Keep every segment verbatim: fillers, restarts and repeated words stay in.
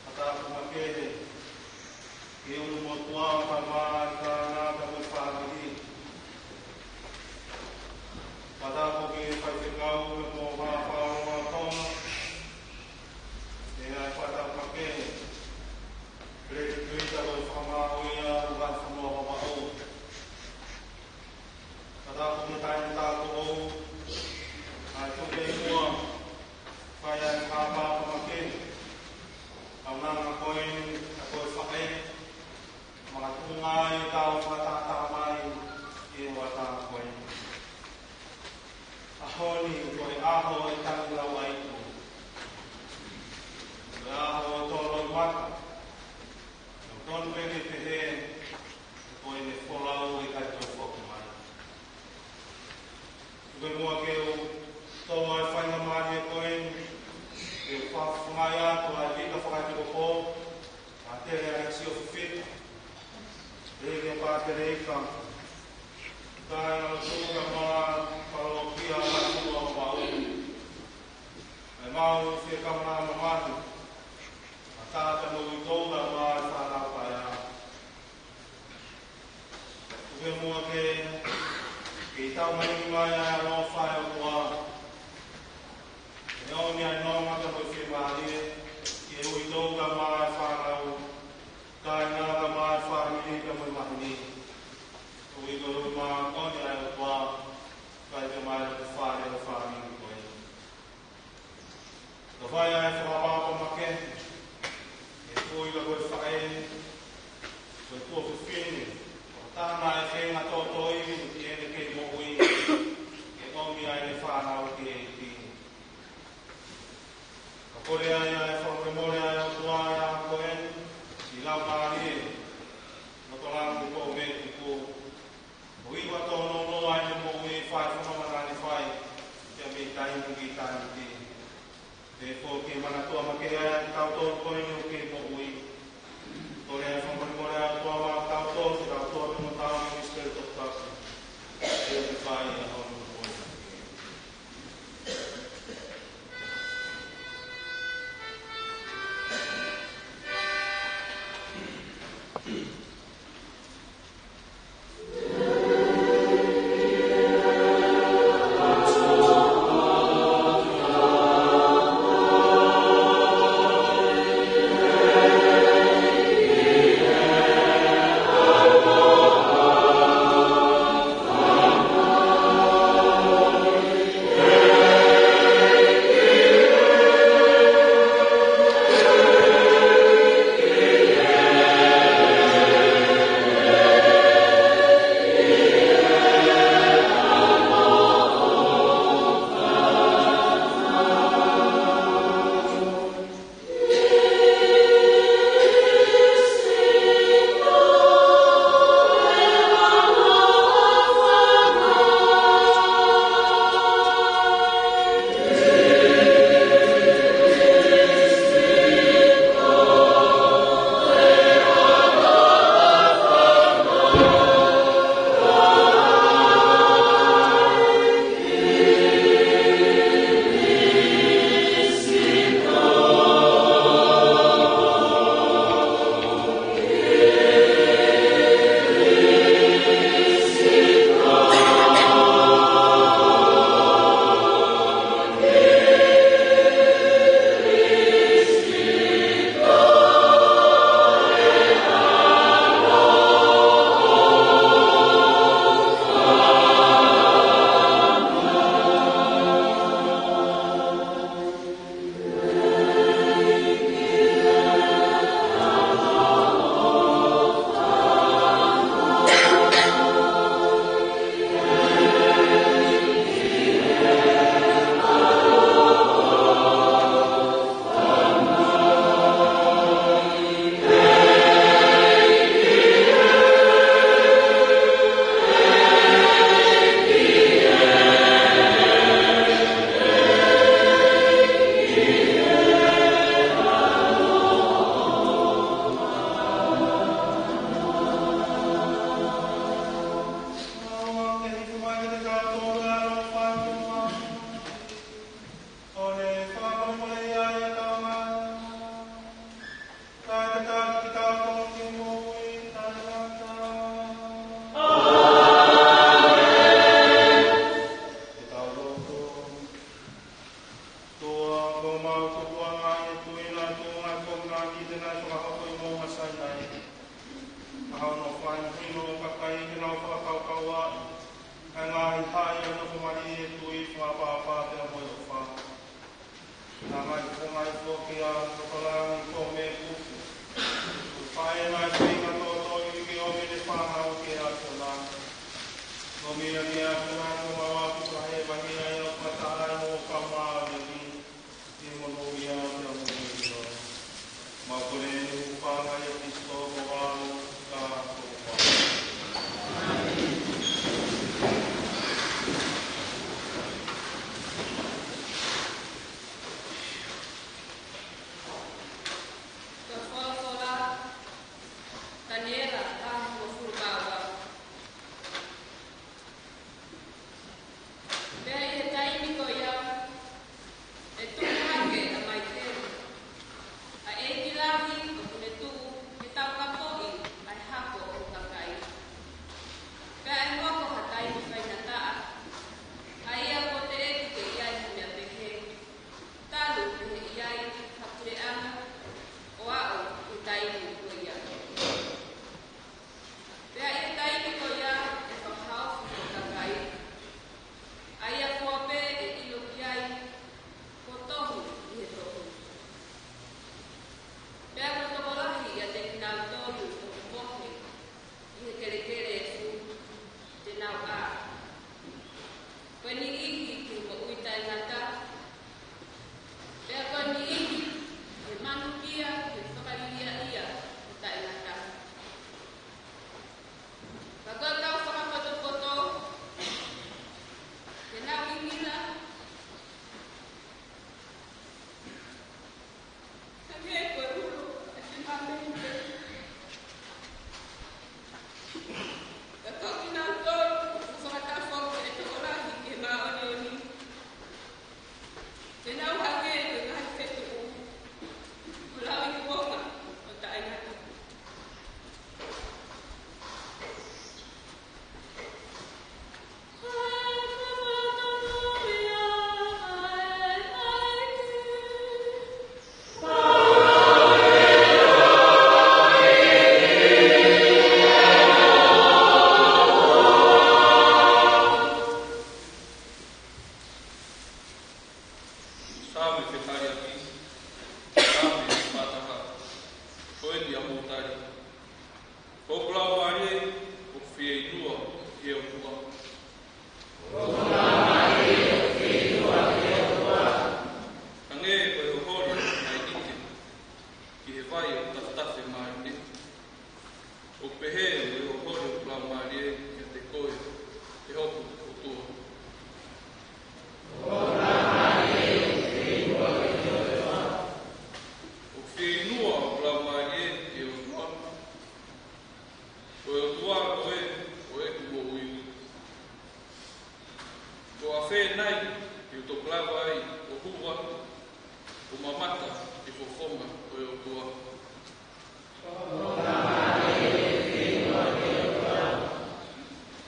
Fakatapu makehe ki he ʻulumotuʻa, kae ʻumaʻā e kāinga pea mo e fāmili. Fakatapu ki he faifekau pea mo e houʻeiki ʻo Tonga. ʻE ʻai fakatapu makehe ki he Letitua mo e Fakamaau ʻi he Vahefonua Vavaʻu. Fakatapu ki he taimi tāupoʻou, ʻa e tuku muʻa, fai ai e fakatapu makehe ki he kaunanga ko eni, ʻa e kau faʻē, makatuʻunga ai ʻetau fakataha mai ki he hoʻatā ko eni. ʻAho ni ko e ʻaho ʻo e tangi lauʻaitu. Ko e ʻaho ʻo e tō loʻimata. Totonu pē ke pehē, ko ʻene folau ʻe ʻikai toe foki mai. Tuku muʻa ke u tō ai e faingamālie ko eni, ke u fakafofongaʻi atu ʻa e vika fakaepikopō, ʻa Tele ʻAlekisio Fifita, Lele Pātele Ika, Taina Lotuka ma Palokia Matua Vavaʻu. ʻE mau fie kaunanga mamahi, ʻa Tata mo Uitou pea mo e fānau paea. Tuku muʻa ke, ke tau maʻu mai ʻa e ʻaloʻofa ʻa e ʻOtua. ʻE ʻomi ʻa e nonga pea mo e fiemālie, ki he Uitou pea mo e fānau, kāinga pea mo e fāmili pea mo e maheni. Uitou pea mo e ʻOtua, kae ʻumaʻā e fale ʻo e fāmili ko eni. Ka fai ai e fakatapu makehe, ʻe kui ka ko e faʻē, ko e tuofefine, ʻo tana e feinga tōtōivi, ʻi heʻene kei moʻui, ke ʻomi ai ʻene fānau ki he ʻEiki. Ka kole ai ʻa e fakamolemole ʻa e ʻOtua ʻi he ʻaho ko eni, ʻi he laumālie, mo tolanga ki he pō mei tuku. ʻO ʻiva tōnounou ʻa ʻene moʻui fai fononga naʻa ne fai, pea mei taimi ki taimi. Pea ʻoku ke manatua makehe ai kitautolu ko eni ʻoku ke moʻui. Kole ʻa e fakamolemole ʻa e ʻOtua maʻa kitautolu, kitautolu mo e tau mei he Misiteli Toputapu. Pea ke fai ʻa hono ko eni. Ke tau lotu. ʻOtua, ko homau tupuʻanga ʻi he tuʻi na, tuʻunga ko na ki te na fakahoko ʻi Moʻunga Sainai. Ka hano fai hino kakai ke nau fakakaukauʻi ʻa e ngaahi haʻi ʻa e nofo mali ʻi he tuʻi, fakaʻapaʻapa pea mo e ʻofa. Naʻa mai ko ngai foki ʻa e tokolahi ko me kuku. Faʻē mai feinga tōtō i ke ʻomi ʻene fānau ke ʻAfiona. Ko me ia ke ʻAfiona ko mau aku ka he mahi ai ʻo fakataha ai mo kau māʻoniʻoni. Ke monūʻia pea mo e ʻilo. Mau kole ʻeni ʻi he huafa ʻo Kalaisi ko homau Fakamoʻui. Ko e folofola, Taniela vahe hongofulu mā ua. Pea ʻi he taimi ko ia, ʻe tuʻu hake ʻa Maikeli, ʻa e ʻEiki lahi ʻoku ne tuʻu ke taukapoʻi ʻa e hako ʻo e kakai. Pea ʻe hoko ha taimi faingataʻa, ʻa ia kuo teʻeki ke ʻi ai ha meʻa pehē, talu pē he ʻi ai ha puleʻanga ʻo aʻu ki he taimi ko ia. Pea ʻi he taimi ko ia ʻe fakahaofi ʻa e kakai, ʻa ia kotoa pē ʻe ʻilo ki ai, kuo tohi ʻi he tohi. Pea ko e tokolahi ʻiate kinautolu ʻoku mohe ʻi he kelekele efu, te nau ʻā. Ko e niʻihi ki he moʻui taʻengata, pea ko e niʻihi ki he manukia ki he fakaliliaʻia ʻo taʻengata. Ka ko e kau fakapotopoto, te nau ngingila, hangē ko e ulo ʻa e fimāmeni. Ka ko kinautolu ʻoku fakatafoki ʻe he tokolahi ki he māʻoniʻoni, te nau hangē ko e ngaahi fetuʻu ʻoku lau ʻi he kuonga ʻo taʻengata. Saame fetaliaki, Saame fā taha. Ko eni ʻa hoʻo tali. Ko hoku laumālie ʻoku fieinua ki he ʻOtua. Hangē ko e hoholi ʻa e ʻite ki he vai ʻoku tafetafe mālie, ʻoku pehē mo e hoholi ʻo hoku laumālie kiate koe, ʻe hoku ʻOtua. ʻOku fieinua hoku laumālie ki he ʻOtua, ko e ʻOtua koe ʻo ʻeku moʻui. Ko ʻafē nai ʻe u toki lava ai ʻo hū atu ʻo mamata ki he fofonga ʻo e ʻOtua?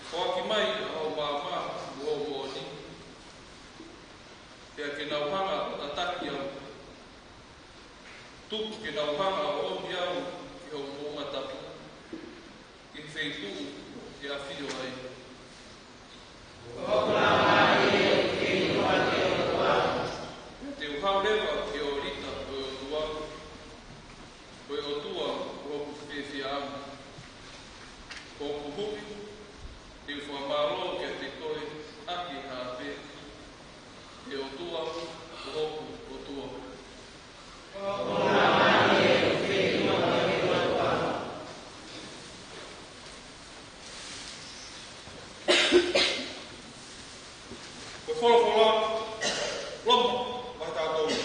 Foaki mai ʻa hoʻo maama mo hoʻo moʻoni, pea ke nau hanga ʻo tataki au. Tuku ke nau hanga ʻo ʻomi au ki hoʻo moʻunga tapu, ki he feituʻu ʻe ʻafio ai. Te u haʻu leva ki he ʻōlita ʻo e ʻOtua, ko e ʻOtua ʻo hoku fiefiaʻanga. Ko hoku huʻi, te u fakamālō kiate koe ʻaki e hā pē, ʻe ʻOtua, ʻo hoku ʻOtua. Ko e folofola Loma, vahe taha tolu.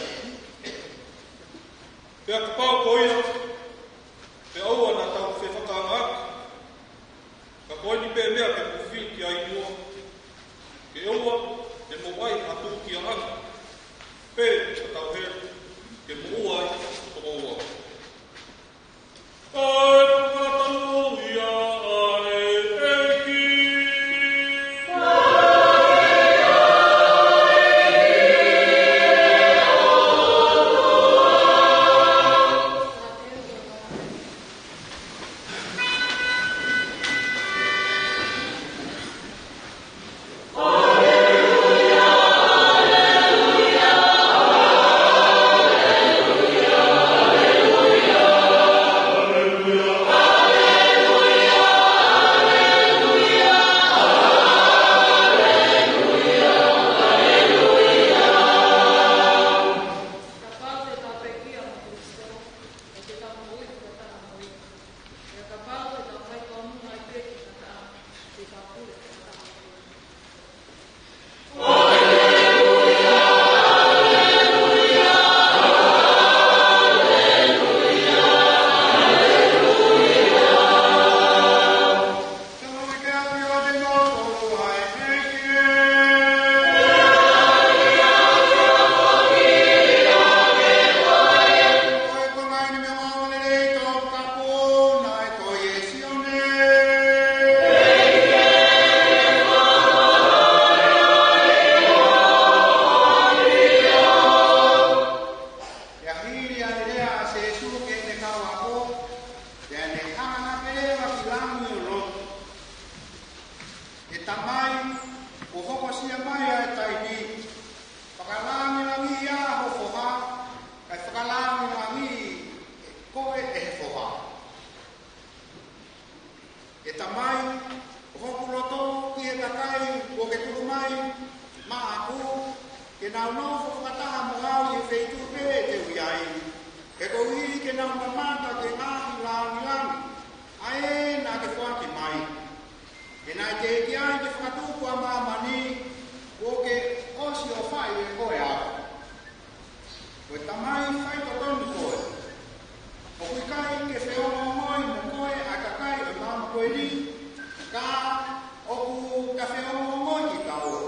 Pea kapau ko ia, pea ʻoua naʻa tau fefakaʻangaʻaki, ka ko eni pē meʻa ke mou fili ki ai muʻa, ia ʻaki, pea tauhi ke moʻua ai ʻo moʻua. ʻAi, fakatauhi ʻa e ʻEiki. Kapau te tau pekia mo Kalaisi, ʻe te tau moʻui fakataha mo ia. Pea kapau te tau fai tonu ai pē ki he taʻataʻa, te tau pule fakataha mo ia. Pea hili ʻa e lea ʻa Sīsū ki heʻene kau ako, pea ne hanga hake leva ki langi ʻo lotu: ʻE Tamai, kuo hokosia mai ʻa e taimi. Fakalangilangiʻi ā ho foha, kae fakalangilangiʻi koe ʻe he foha. ʻE Tamai, ʻoku ou lotu ki he kakai kuo ke tuku mai maʻaku, ke nau nofo fakataha mo au ʻi he feituʻu pē te u ʻi ai, he koeʻuhi ke nau mamata ki he ngaahi langilangi ʻa ē naʻa ke foaki mai, he naʻe teʻeki ai ke fakatupu ʻa māmani kuo ke ʻosi ʻofaʻi ʻe koe au. Ko e Tamai faitotonu koe. ʻOku ʻikai ke feongoongoi mo koe ʻa e kakai ʻo e māmani ko eni, ka ʻoku ka feongoongoi kitaua.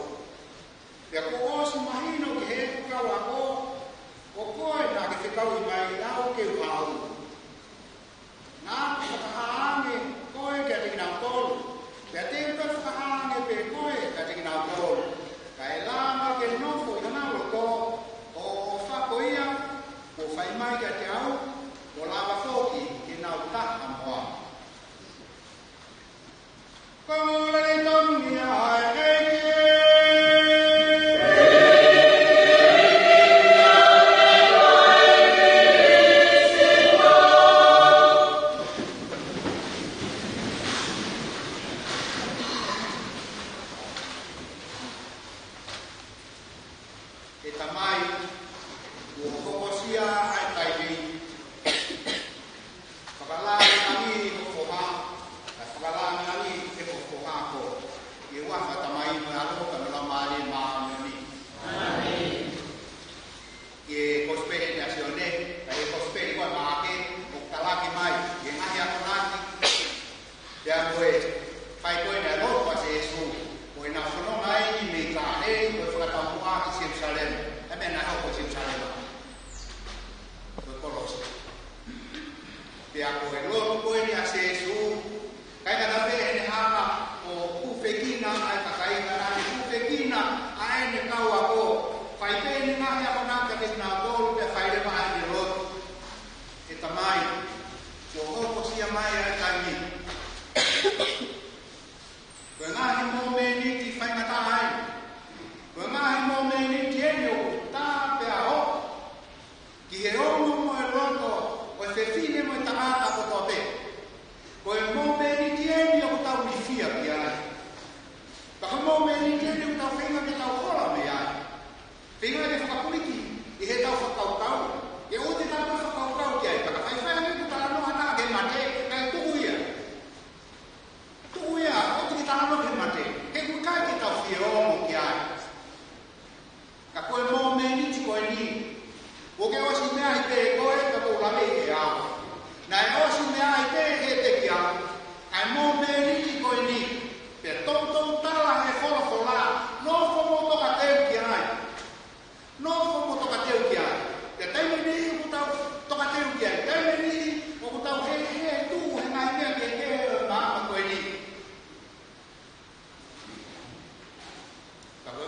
Pea kuo ʻosi mahino ki heʻeku kau ako, ko koe naʻa ke fekauʻi mai au ke u haʻu. Naʻa ku fakahā ange koe kiate kinautolu, pea te u toe fakahā ange pē koe kiate kinautolu, kae lava ke nofo ʻi honau loto, ʻo fakaʻofa ia kuo fai mai kiate au, kuo lava foki ke nau taha mo au. Ko e lelei tonu ia ʻa e ʻEiki. ʻE Tamai, kuo hokosia ʻa e taimi. Fakalangilangiʻi ho foha, kae fakalangilangiʻi ʻe ho foha koe. ʻI he huafa ʻo e Tamai mo e ʻAlo mo e Laumālie Māʻoniʻoni. ʻI he Kosipeli ʻa Sione, kae ʻi he Kosipeli ko ia ʻa Maʻake, ʻoku talaki mai ʻi he ngaahi akonaki, pea ko e fai ko ē ʻa e lotu ʻa Sīsū, ko ʻenau fononga ʻi he mei Kāleli, ko e fakataumuʻa ki Selusalema, ʻa e meʻa naʻe hoko ʻi Selusalema, ko e kolosi. Pea ko e lotu ko eni ʻa Sīsū, ʻikai ngata pē heʻene hanga ʻo hūfekina ʻa e kakai, ka naʻa ne hūfekina ʻa ʻene kau ako, fai pē ʻene ngaahi akonaki kiate kinautolu, pea fai leva ʻa ʻene lotu. ʻE Tamai, kuo hokosia mai ʻa e taimi. Ko e ngaahi momeniti faingataʻa eni. Ko e ngaahi momeniti eni ʻoku tā pea hoko ki he ongo mo e loto ʻo e fefine mo e tangata kotoa pē. Ko e momeniti eni ʻoku tau ilifia ki ai. Ka ko e momeniti eni ʻoku tau feinga ke tau hola mei ai. Feinga ke fakapuliki ʻi heʻetau fakakaukau. ʻE ʻoua te tau fakakaukau ki ai, ka faifai ange ʻoku talanoa ha taha ki he mate, kae tuku ia.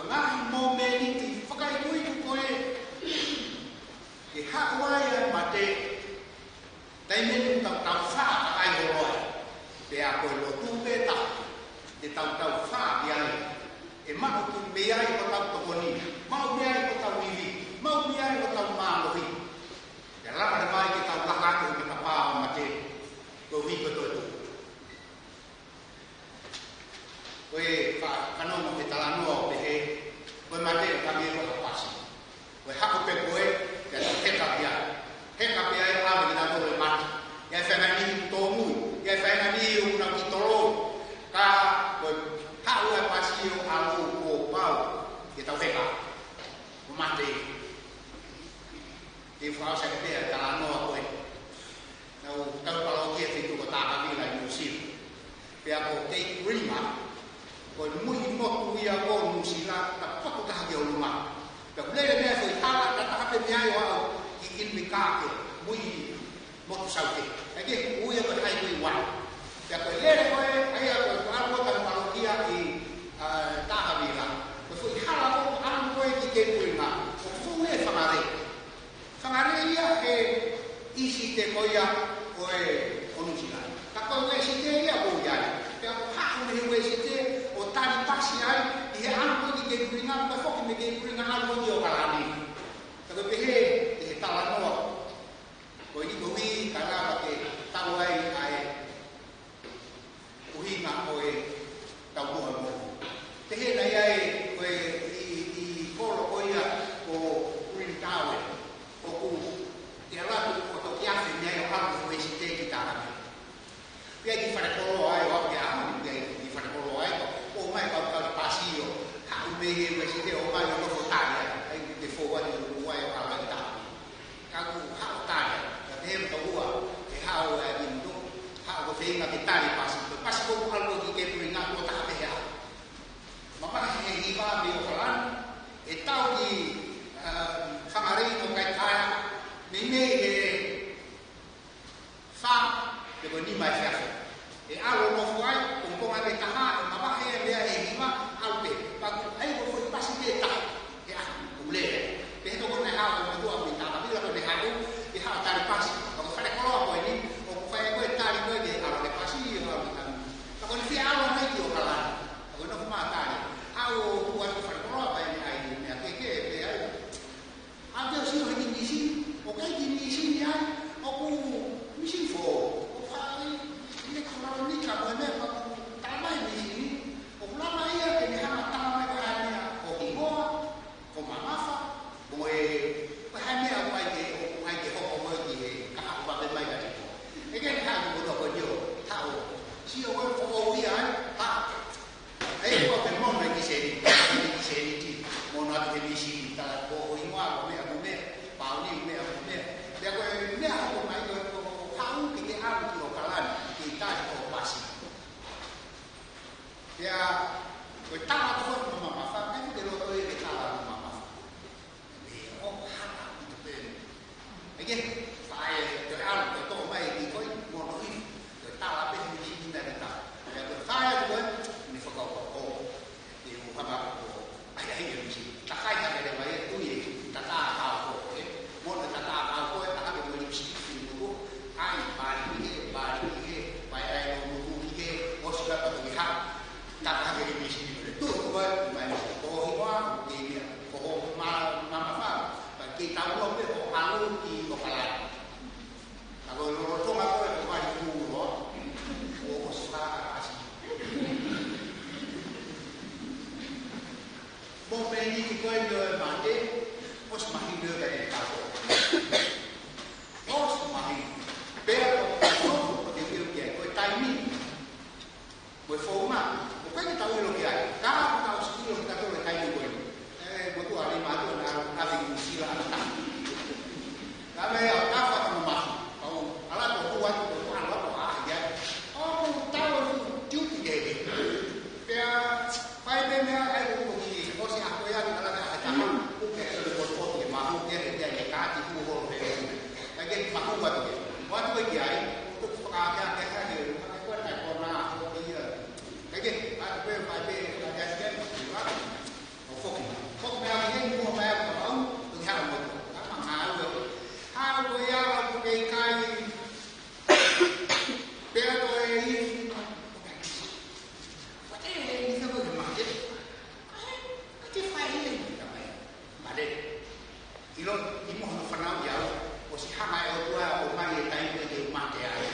Ngaahi momeniti fakaikuiku ko ē ke haʻu ai ʻa e mate, taimi ʻe niʻihi ʻoku tau taufaʻa kakai holo ai. Pea ko e lotu pē taha te tau taufaʻa ki ai, ʻe maʻu mei ai hotau tokoni, maʻu mei ai hotau ivi, maʻu mei ai hotau mālohi. Pea lava leva ai ke tau laka atu he matapā ʻo e mate, koeʻuhi ko e toetuʻu. Ko e fa-, fanongo he talanoa ʻo pehē, ko e mate ʻoku hangē ko ha pasi. Ko e haʻu pē ko ē, pea tau heka pē ai. Heka pē ai, ʻave kitautolu ʻe he mate. ʻI ai e faʻahinga niʻihi ʻoku tōmui, ʻi ai e faʻahinga niʻihi ʻoku nau kiʻi toloi. Ka ko e haʻu ʻa e pasi ʻo ʻalu, kuo pau ke tau heka. Ko e mate. Te u fakaʻosi atu pē ʻa e talanoa ko ē. Naʻa ku tau palokia he feituʻu ko Tākavila ʻi Nuʻusila. Pea ko Kei Kuringa, ko e muiʻi motu ia ʻo Nuʻusila, tapu taha ki ʻolunga. Pea ʻoku lele mei ai e foʻi hala, taha pē mei ai ʻo aʻu ki Invercargill, muiʻi motu saute. ʻA ia ʻoku ui ia ko e Highway One. Pea ko e lele ko ē, ʻa ia ko e ʻalu ʻo tau palokia ʻi, ā, Tākavila. Ko e foʻi hala ko ē ʻoku ʻalu ko ē ki Kei Kuringa, ʻoku fuʻu lē fanga lē. Fanga lē ia he ʻīsite ko ia ʻo e, ʻo Nuʻusila. Ka ko e Uēsite ia ʻoku ʻi ai. Pea ʻoku haʻu mei he Uēsite ʻo tali pasi ai, ʻi he ʻalu ko ē ki Kei Kuringa, pea foki mei Kei Kuringa ʻalu ki ʻOkalani. Ka ko e pehē ʻe he talanoa ko eni, koeʻuhi ka lava ke tau ai ʻa e ʻuhinga ʻo e taumuʻa mohu. Pehē naʻe ʻi ai ko e ʻi, ʻi kolo ko ia ko Green Tower, ʻoku te ala tu ko toki afe mei ai ʻo aʻu ki he Uēsite ki Tākavila. Pea ʻi ai e kiʻi fale koloa ai ʻo aʻu ki he ʻaho ni, pea ʻi ai e kiʻi fale koloa ai ko, ʻomai kau tali pasi ʻo haʻu mei he Uēsite ʻo ʻomai ʻo nofo tali ai, ʻai ke fou ai ʻo ʻomai ʻo aʻu ki Tākavila. Ka ʻoku haʻu tali, ka te he mata ua, ʻe haʻu ʻa e inu, haʻu ko e feinga ke tali pasi, ko e pasi ko ē ʻoku ʻalu ki Kei Kuringa kuo taha pē he ʻaho. Mamahi he hiva mei ʻOkalani, ʻe tau ki, ā, Whangarei mo Kaitaia, meimei he fā, pe ko e nima efiafi. ʻE ʻalu ʻo nofo ai, pongipongi ʻe taha, ʻe mavahe ia mei he hiva, ʻalu pē. Pea ko e ʻai ko e foʻi pasi pē taha, ʻe ʻalu, ʻo lele. Pea he toko naʻe haʻu e motuʻa mei Tākavila, ko ʻene haʻu, ʻe haʻu tali pasi. Ka ko e fale koloa ko eni, ʻoku fai ko e tali ko ē ke ʻalu e pasi, ʻo ʻalu ki Tākavila. Ka ko ʻene fie ʻalu mai ki ʻOkalani. Ka ko e nofo mai tali. Haʻu ʻo tuʻu ai ki he fale koloa, pea ʻi ai e meʻa kehekehe, pea ʻi ai. ʻA ia ʻoku sio he kiʻi mīsini, ʻoku ʻikai kiʻi mīsini ia, ʻoku mīsini foʻou, ʻoku fai, ʻi he kolonika mo e meʻa pea ʻoku talamai mīsini, ʻoku lava ia ke ne hanga ʻo talamai ko e hā e meʻa, ko e hingoa, ko e mamafa, mo e, ko e hā e meʻa ʻoku ʻai ke, ʻoku ʻai ke hoko mo e ki he kahaʻu vave mai ka tiko. ʻE ke haʻu ko e toko dio, haʻu, sio ko e foʻou ia, haʻu. ʻE, ko e mono e kiʻi sēniti, kiʻi sēniti, mono atu he mīsini, tala ko e hingoa, ko e meʻa, ko e meʻa, pauni, meʻa, ko e meʻa. Pea ko e meʻa hoko mai ko e, ko e haʻu ke ke ʻalu ki ʻOkalani, ke tali hoʻo pasi. Pea, ko e tala ko ē mo e mamafa, ʻikai ke loto ia ke tala mo e mamafa. Mei ʻo hana ʻi te pē. ʻE ke, fai, te ʻalu, te toʻo mai ki koi, mono i, te tala pē ni ki na ni ta. Te fai ko ē, ni fakau ko. Te u hama ko. ʻAi, ʻai, e misi. Takai ka ke le mai, e tui e, tata kau ko, e. Mono tata kau ko, e, taha ke mo lipstick fi mo ko. ʻAi, pali ki he, pali ki he, pai ai lo mo ki he, ʻosi ka pa ki ha. Tata ke le misi, tu ko, mai misi ko, hi wa, ki he, Ko hoʻo ma-, mamafa, ka ke tau loa pē ʻo ʻalu ki ʻOkalani. Ka ko e lolotonga ko ē ʻo e vai kū loa, ʻo, ʻosi fakaʻasi. Momeniti ko ē ʻo e mate, ʻosi mahino ʻe he kau. ʻOsi mahino. Pea ko, ko, ko te ui ki ai, ko e taimi. Mo e founga, ʻoku ʻikai ke tau ʻilo ki ai. Ka ʻoku tau ʻosi ʻilo kitautolu e taimi ko eni. ʻE, motuʻa lima atu, na, na, ʻave ki Nuʻusila ʻa e taha. Ka mei ai ʻo tafa ka mo mafi. Kau, ala ko hua, ko hua, ala ko a, ia. ʻOku tau ʻoku tiuki ke ke. Pea, fai pē meʻa, ʻai ko ki, ʻosi ako ia, ala ka ʻai taha. ʻOku ke, ko, ko, ko, ke mahu, ke, ke, ke, ke, kāti, ko, ko, ke, Lord, ʻi muʻa hono fanauʻi au, ʻosi hanga ʻe he ʻOtua ʻo ʻomai e taimi ke u mate ai.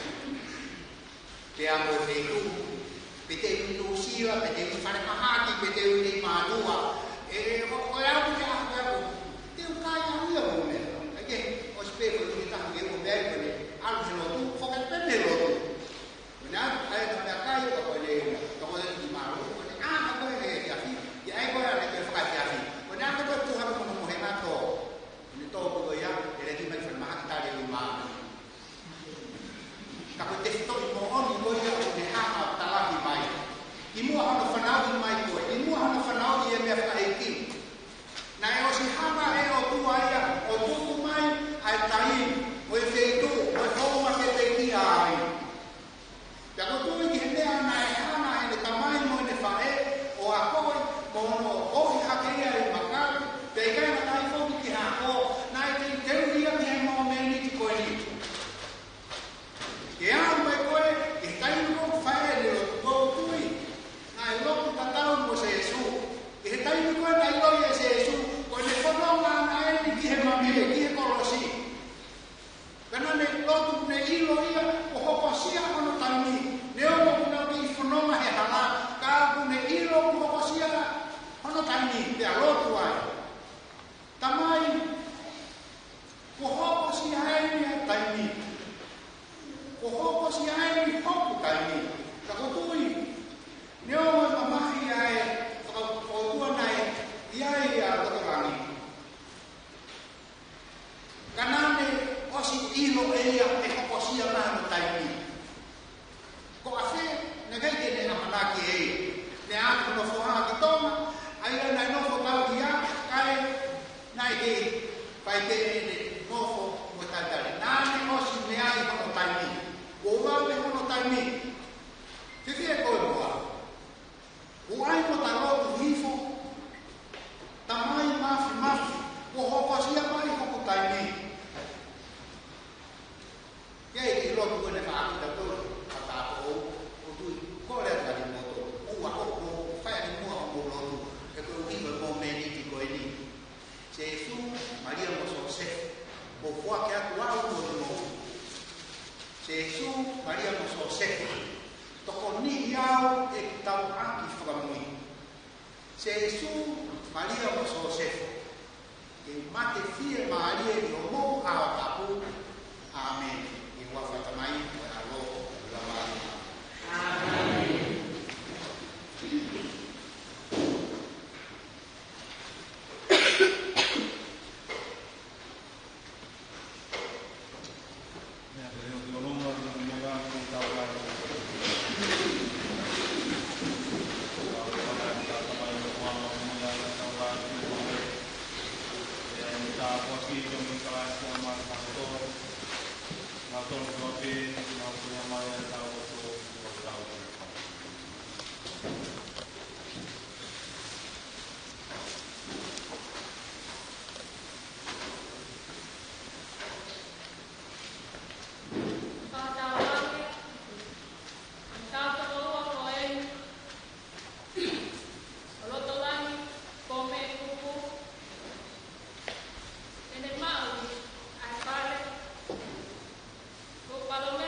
Pea mo e feituʻu, pe te u ʻi Nuʻusila, pe te u ʻi Falemahaki, pe te u ʻi Leimātuʻa. ʻE, ʻo, ʻo e au ke ʻaho ko ē, te u kai au ia mo meʻa. ʻAi ke, ʻosi pē ko e ʻuhinga ʻoku ou meʻa ai ko eni, ʻalu he lotu, fokat pē mei he lotu. Ko ena, ʻai ka meʻakai, ka ko e lea, ka ko e lea ki mālō, ko ena, ʻa, ka ko e lea ki afi, ʻi ai ko e lea ki fakaefiafi. Ko ena, ka ko e tuha ko hono mohenga tō. Ko ena tō ko ia, ʻe lea ki mai Falemahaki tali ʻi mālō. Ka ko e tefitoʻi moʻoni ko ia ʻoku ne hanga ʻo talaki mai. ʻI muʻa hono fanauʻi mai ko ē, ʻi muʻa hono fanauʻi e meʻa fakaʻeiki. Naʻe ʻosi hanga ʻe he ʻOtua ia ʻo tuku mai ʻa e taimi, mo e feituʻu, mo e founga ke pekia ai. Pea ʻoku ou tui ki he meʻa naʻe hanga ʻe heʻene tamai mo ʻene faʻē ʻo akoʻi, mo hono ʻohake ia ʻi he makalu, pea ʻikai ngata ai foki ki he ako, naʻe teuteu ia ki he mōmeniti ko eni. Ke aʻu mai ko ē, ʻi he taimi ko ē ʻoku fai ai e lotu, ʻoku ou tui, naʻe lotu tatau mo Sēsū. ʻI he taimi ko ē naʻe ʻiloʻi ʻe Sēsū, ko ʻene fononga ʻana eni ki he mami, ki he kolosi. Ka naʻa ne lotu ne ʻilo ia, kuo hokosia hono taimi, neongo ʻoku nau kei fononga he hala, ka ʻoku ne ʻilo kuo hokosia hono taimi, pea lotu ai. Tamai, kuo hokosia eni ʻa e taimi. Kuo hokosia eni hoku taimi. Ka ʻoku ou tui, neongo e mamahi ʻa e fakaʻotua naʻe ʻi ai ʻa Lotolangi. Ka naʻa ne ʻosi ʻilo ʻe ia ʻe hokosia mai hono taimi. Ko e fē, naʻe ʻikai ke ne ʻamanaki ʻe ia. Naʻe ʻalu hono foha ki Tonga, ʻa ia naʻe nofo tau ia, kae naʻe kei fai pē ʻene nofo mo talitali. Naʻa ne ʻosi meʻa ai hono taimi. Kuo ua pē hono taimi. Fēfē koe mo au? Kuo ʻai mo ta lotu hifo. Tamai mafimafi, kuo hokosia mai hoku taimi. Ke ʻi lotu ʻene faʻahi ta tolu, ka ta ʻoku ou tui, ko e lea atu kimoutolu, ʻoua ʻoku mou fai ʻi muʻa hoʻomou lotu, he ko e ʻuhinga ʻo e mōmeniti ko eni. Sēsū, Malia mo Siosefa, ʻoku ou foaki atu au mo kimoutolu. Sēsū, Malia mo Siosefa, tokoniʻi au ʻi heʻeku tauʻaki fakamui. Sēsū, Malia mo Siosefa, ke mate fiemālie ʻi homou ʻao tapu. ʻĀmeni. ʻI he huafa ʻo e Tamai, mo e ʻAlo, mo e Laumālie Māʻoniʻoni. ʻĀmeni. Fakatauange, tau tokoua ko eni, ʻo Lotolangi, Pōmekuku, ʻene maʻu ʻa e fale, ko Palome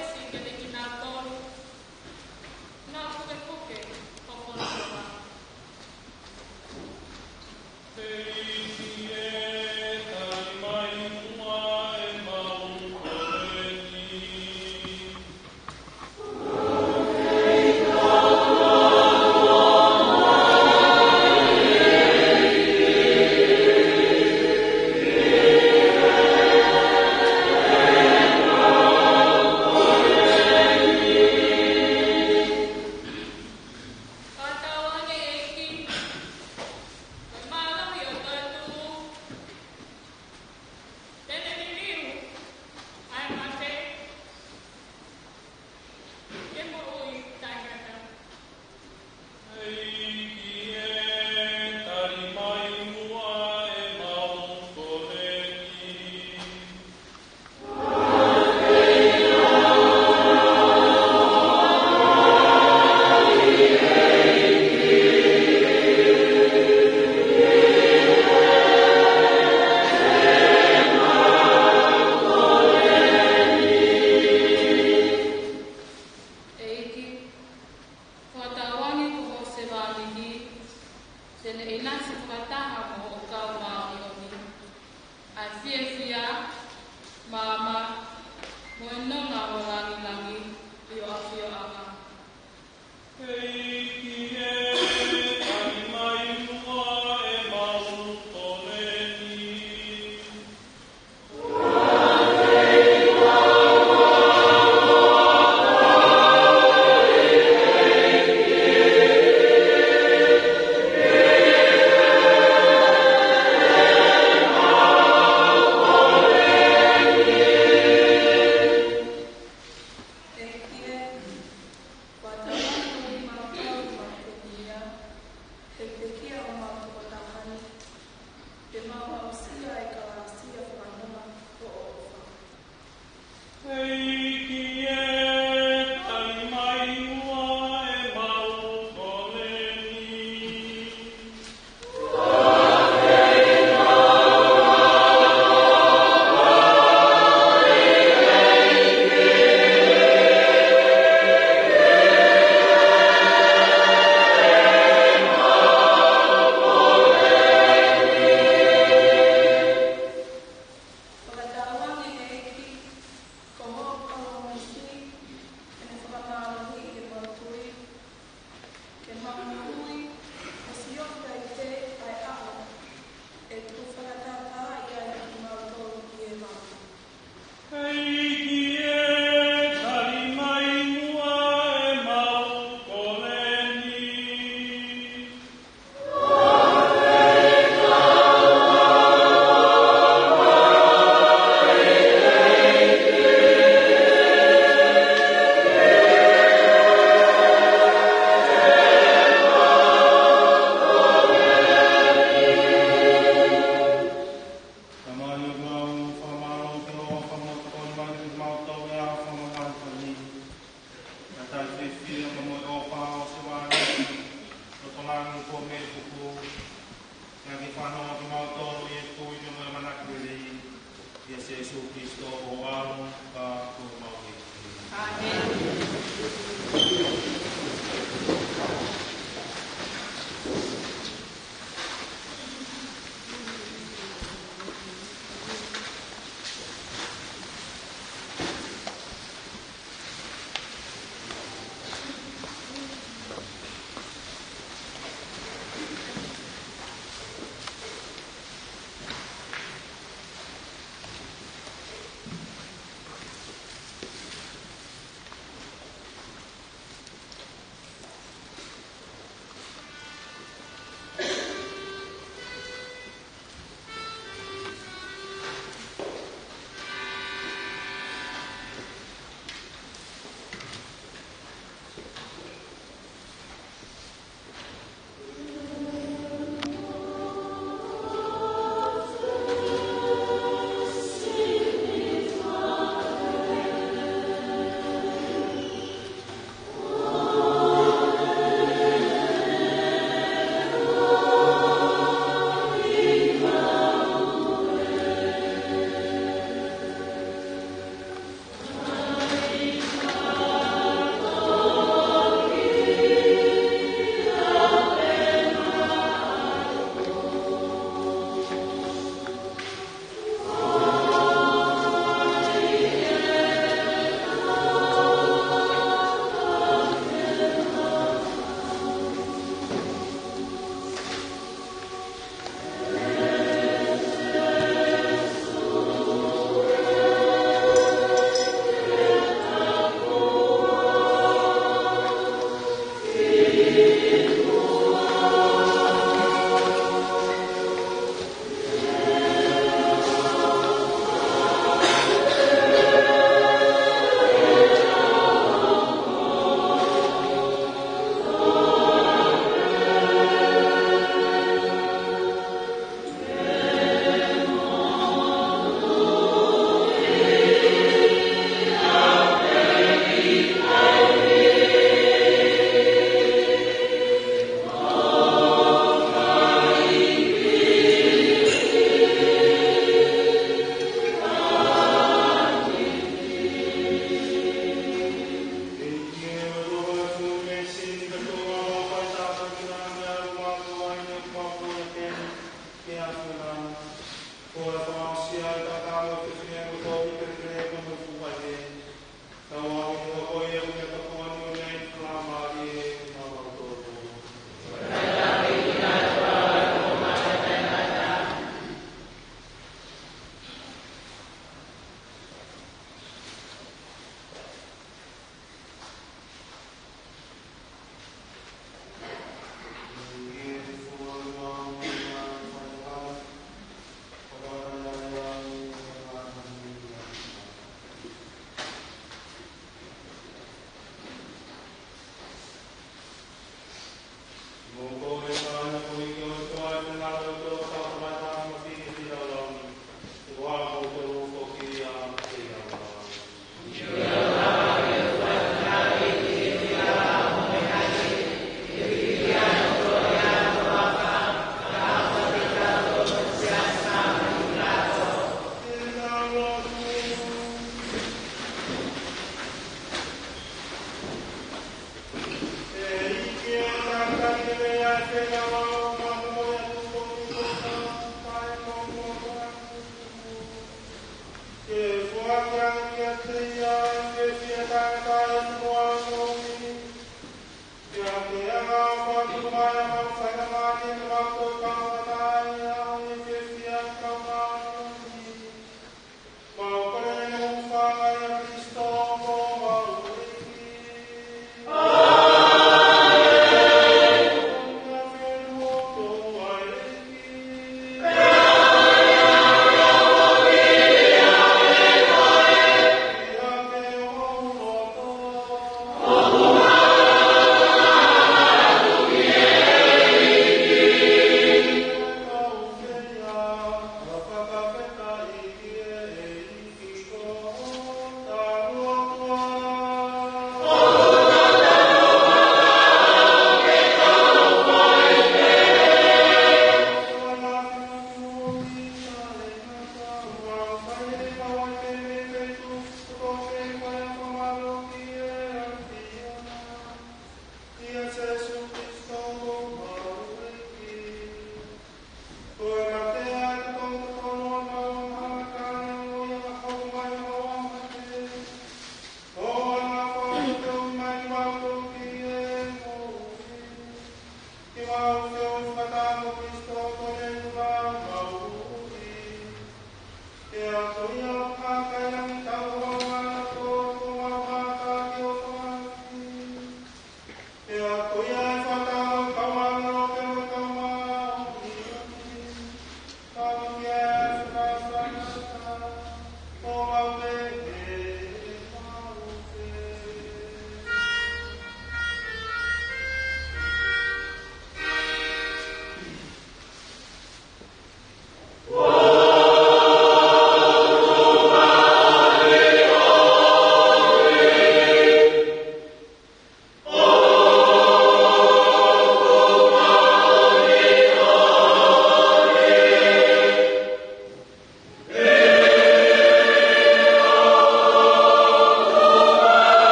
Fanongo kimautolu ʻi he tui pea mo e manako lelei ʻia Sīsū Kalaisi ko ho ʻAlo ka ko homau ʻEiki.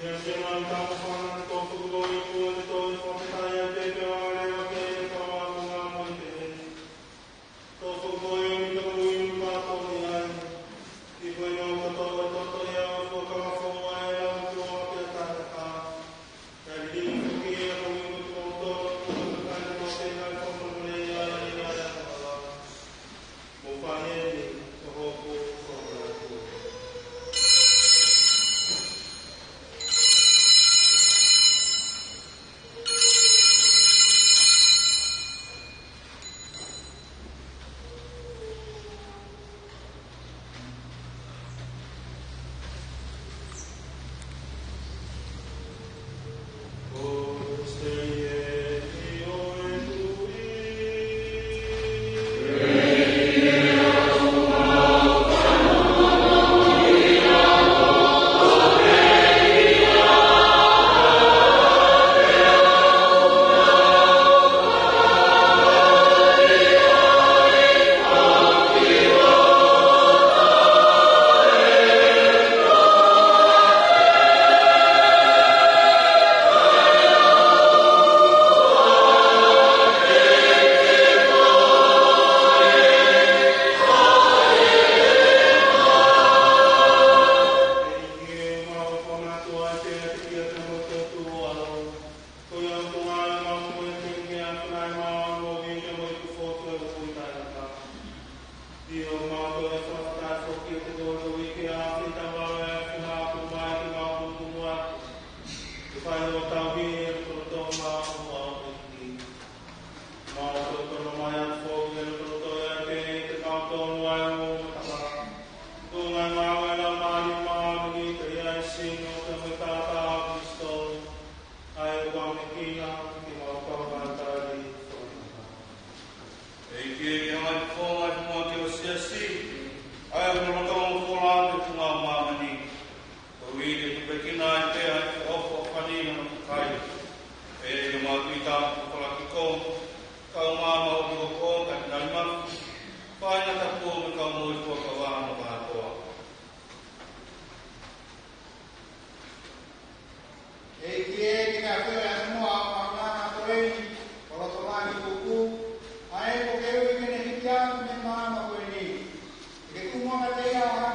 Ia se mau tau fana to fuko i kua te toi fakataya te te ale wa ke te kawa ko nga mo i te he. To fuko i ni to kui ni pa to ni ai. I kue no to to to to ia o fua ka fua e la o tua ke ta ta ka. Ka ni ni fuki e ko i ko to to to ka ni to te ka ko to mo le ia ia ia ia. Mo fai eni ko hoku fakaʻaku. ʻIo, mau toe fakafetaʻi foki ʻi he kotoa ʻo e uike ʻa e fitavale ʻa e fihā kuo mai ke mau kumukumuʻaki. Ke fai hotau tauhi ʻi he lotolotonga ʻo e ʻEiki. Mau toe tono mai atu foki ʻi he lotolotonga ʻo e ʻEiki ke mau tonu ai ʻo matapā. Ko e ngāue ʻa e Laumālie Māʻoniʻoni ke ʻi ai e sino, ke me tata ʻa Kalaisi. ʻA ia ʻoku mau ʻamanekina ke mau kau mai tali ʻi he fononga. ʻEiki, ke hanga ʻi he fononga ʻi he moʻui ʻo e siasi, ʻa ia ʻoku lolotonga fola ʻi he funga ʻo māmani. Ko e uike ʻoku pehē ki ai pē ʻa e ʻofa ʻoku fai ʻi hono kakai. Pea ke mau tuitau ki he koloa ki koe, kau mai mo hoʻo hoko ʻo ka tinali mafi, fai ngata pō mo e kau moʻui fuakava hono kātoa. ʻEiki ē, ke ke afeʻi ʻa e moʻui ʻa e ʻOtua ko eni, ʻo loto mai kuku, ʻa ia ʻoku ke ui ke ne hiki atu mei he maama ko eni. Ke ke tuku muʻa kiate ia ʻa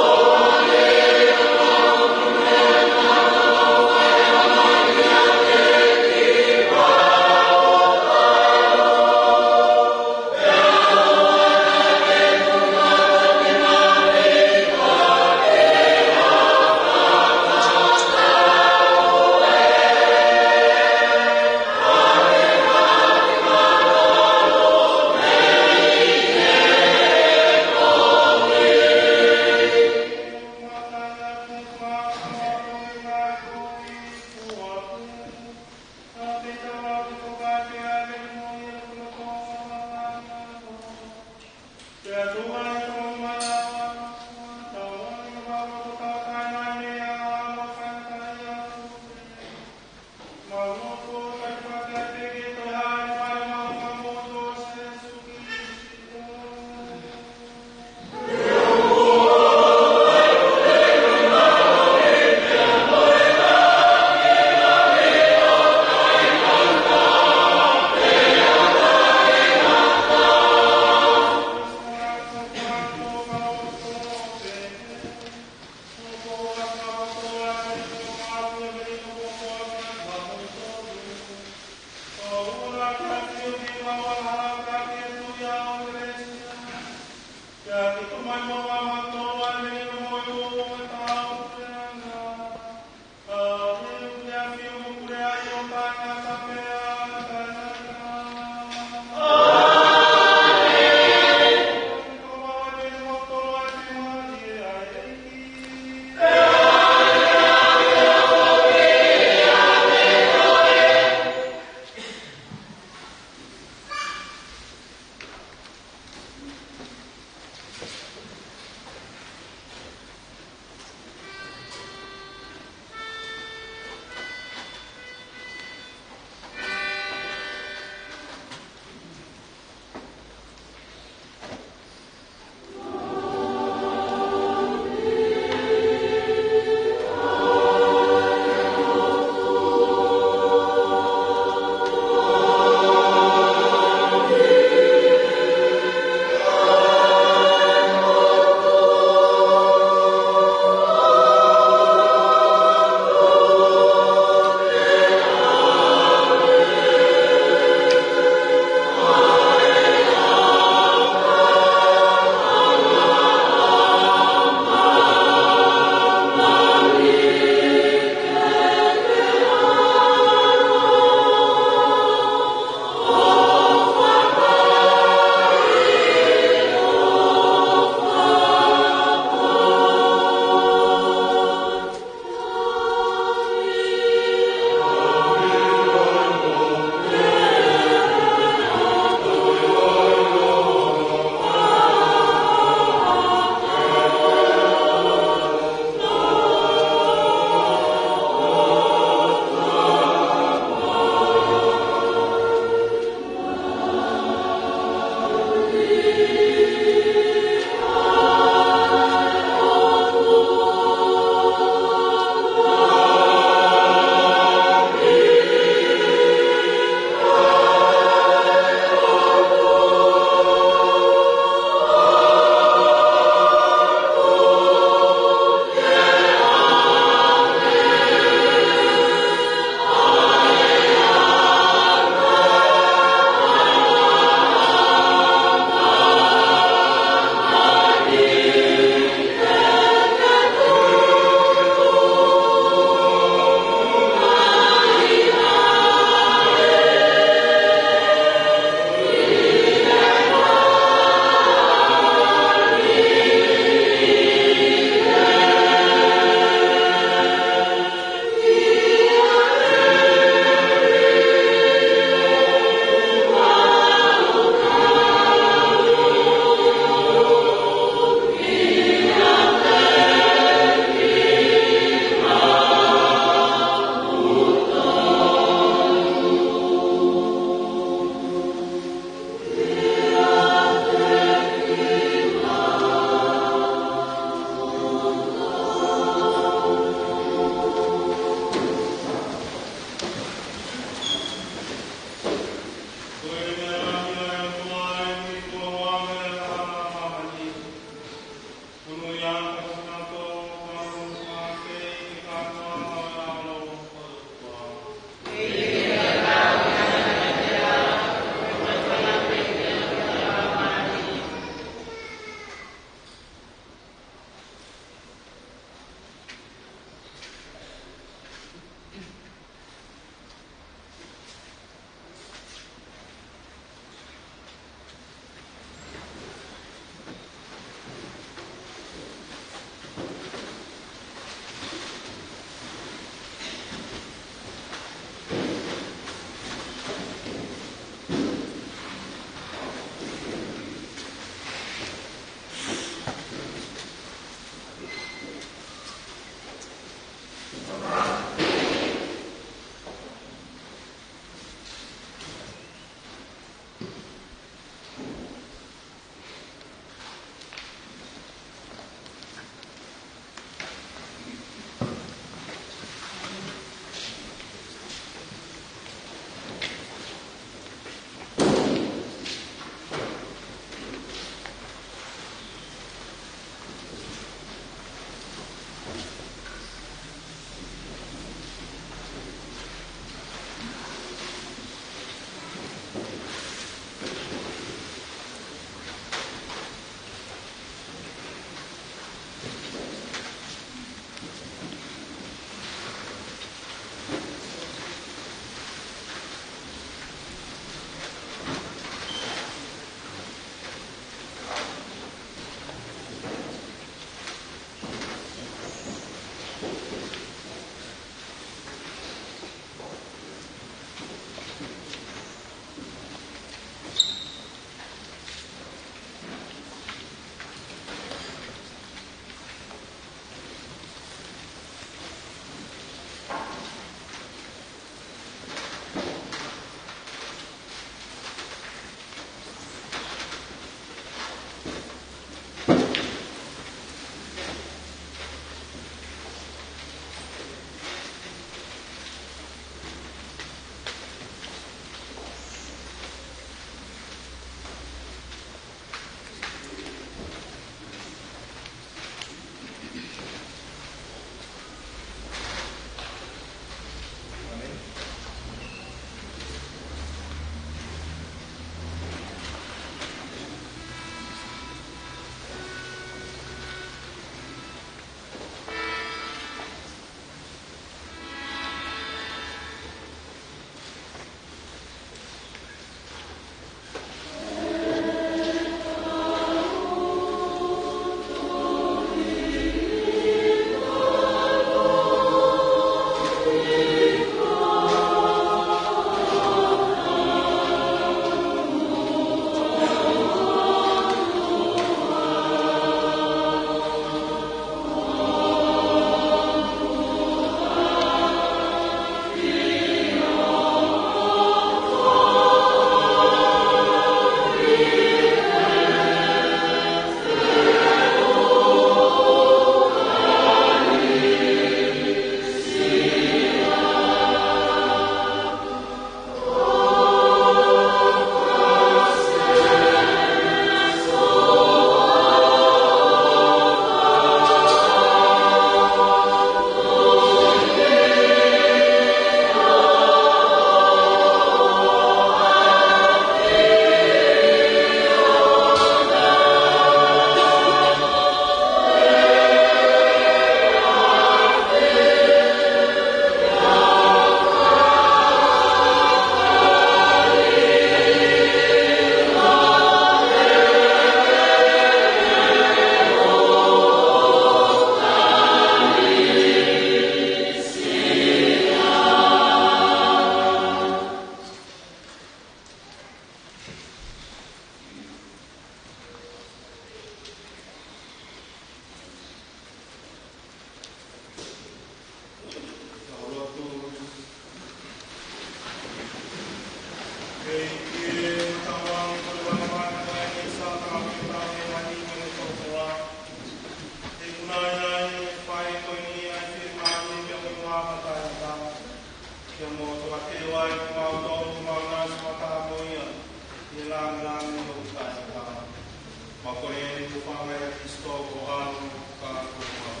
Mau kole eni ko e fānau ʻa Kalaisi ko e ʻAlo ka ko e Mau.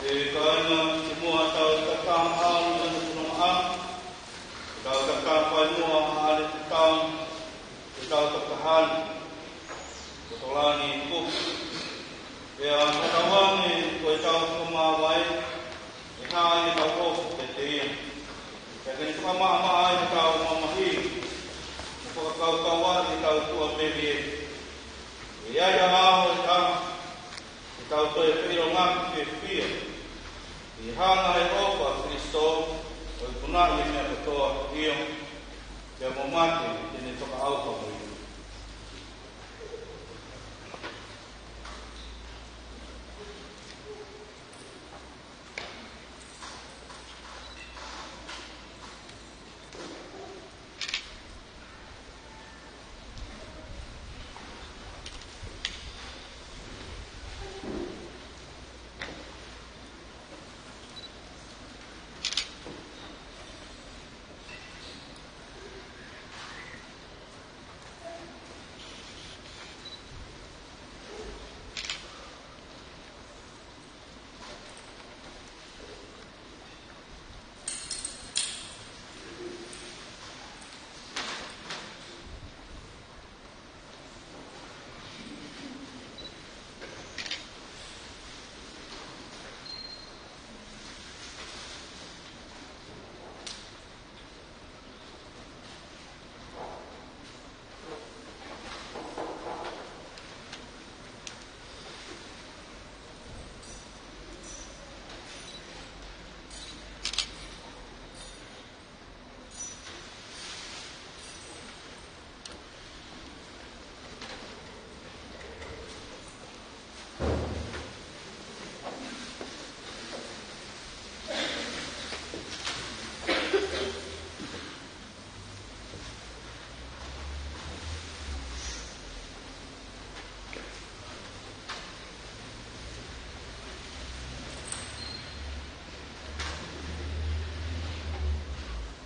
ʻE kāinga, kimuʻa ʻetau tau ʻalu ʻi he funga ʻa, ʻetau tau fai muʻa ʻa e ʻalu ʻetau, ʻetau tau tahani, ko e tokolahi kupu. Pea fakatauange ko ʻetau fakamāvae, ʻe hā ai ʻetau ʻofa kiate ia. Pea ke ne fakamaʻamaʻa ai ʻetau mamahi, mo fakakaukauʻi ʻetau tuʻamelie. ʻE ʻi ai ha ʻaho ʻe taha, ʻetau toe feʻiloaki fiefia, ʻi he hanga ʻe he ʻofa ʻa Kalaisi ʻo ikunaʻi e meʻa kotoa, ʻio, pea mo mate te ne fakaʻauha mo ia.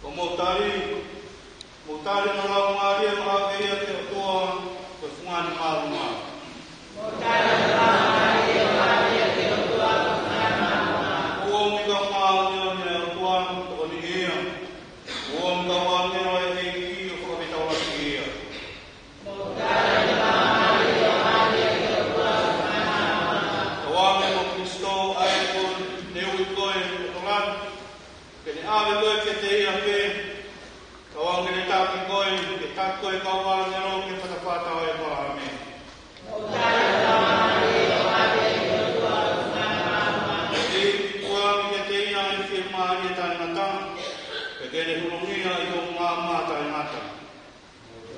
ʻO mou tali, mou tali ʻi he laumālie ʻo ʻave ia ki he ʻOtua, ko e fungani māʻolunga. Mou tali ʻi he laumālie ʻo ʻave ia ki he ʻOtua, ko e fungani māʻolunga. ʻOku ʻomi kau māʻoniʻoni ʻa e ʻOtua, tokoniʻi ia. ʻOku ʻomi kau ʻāngelo ʻa e ʻEiki ʻo fakafetaulaki ia. Tauange mo Kalaisi ʻa ia kuo ne ui koe ʻo tokolahi, ke ne ʻave koe kiate ia pē. Tauange ke ne taki koe, ke taki koe ʻe he kau ʻāngelo ki he fatafata ʻo ʻĒpalahame. Ke ne tukuange kiate ia ʻa e fiemālie taʻengata, pea ke ne hulungia ʻi hoʻo maama taʻengata.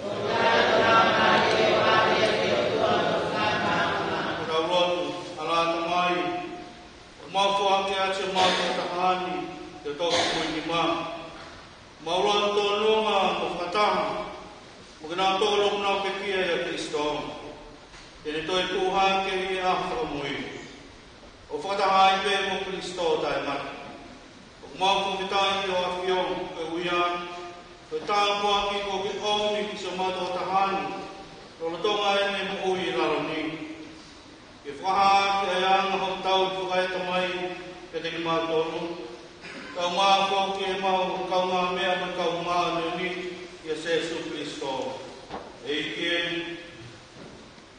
Ko ʻetau lotu. ʻAlā Tamai, ʻoku mau foaki atu ʻemau tau tahani ki ho toʻukupu nima. Mau lotu tōnunga mo fakataha mo kinautolu ʻoku nau pekia ʻia Kalaisi. Ke ne toe tuʻu hake ʻi he ʻaho fakamui, ʻo fakataha ai pē mo Kalaisi taʻengata. ʻOku mau fakafetaʻi ʻi ho ʻAfio, koeʻuhi ko e tāpuaki kuo ke ʻomi ki siʻomau tau tahani, lolotonga ʻene moʻui ʻi lalo ni. Ke fakahā ʻaki ʻa e anga hoʻo tauhi fakaetamai kiate kimautolu, kaeʻumaʻā foki ʻemau kaungāmeʻa mo e kau māʻoniʻoni ʻia Sīsū Kalaisi. ʻEiki ē,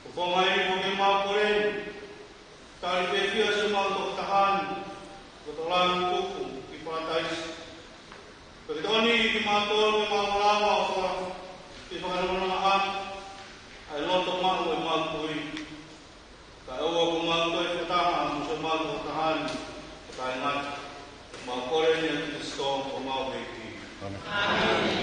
ʻoku fou mai ʻi heʻemau kole, tali pē fiefia siʻomau tau tahani, ko e tokolahi kupu ki Palataisi. Pea ke tokoniʻi kimautolu ke mau lava ʻo faka-, ke fakanonga ʻa e loto maʻu ʻo ʻemau kui. Kae ʻoua kuo mau toe fakataha mo siʻomau tau tahani taʻengata. Mau kole ni ʻia Kalaisi ko homau ʻEiki. ʻĀmeni.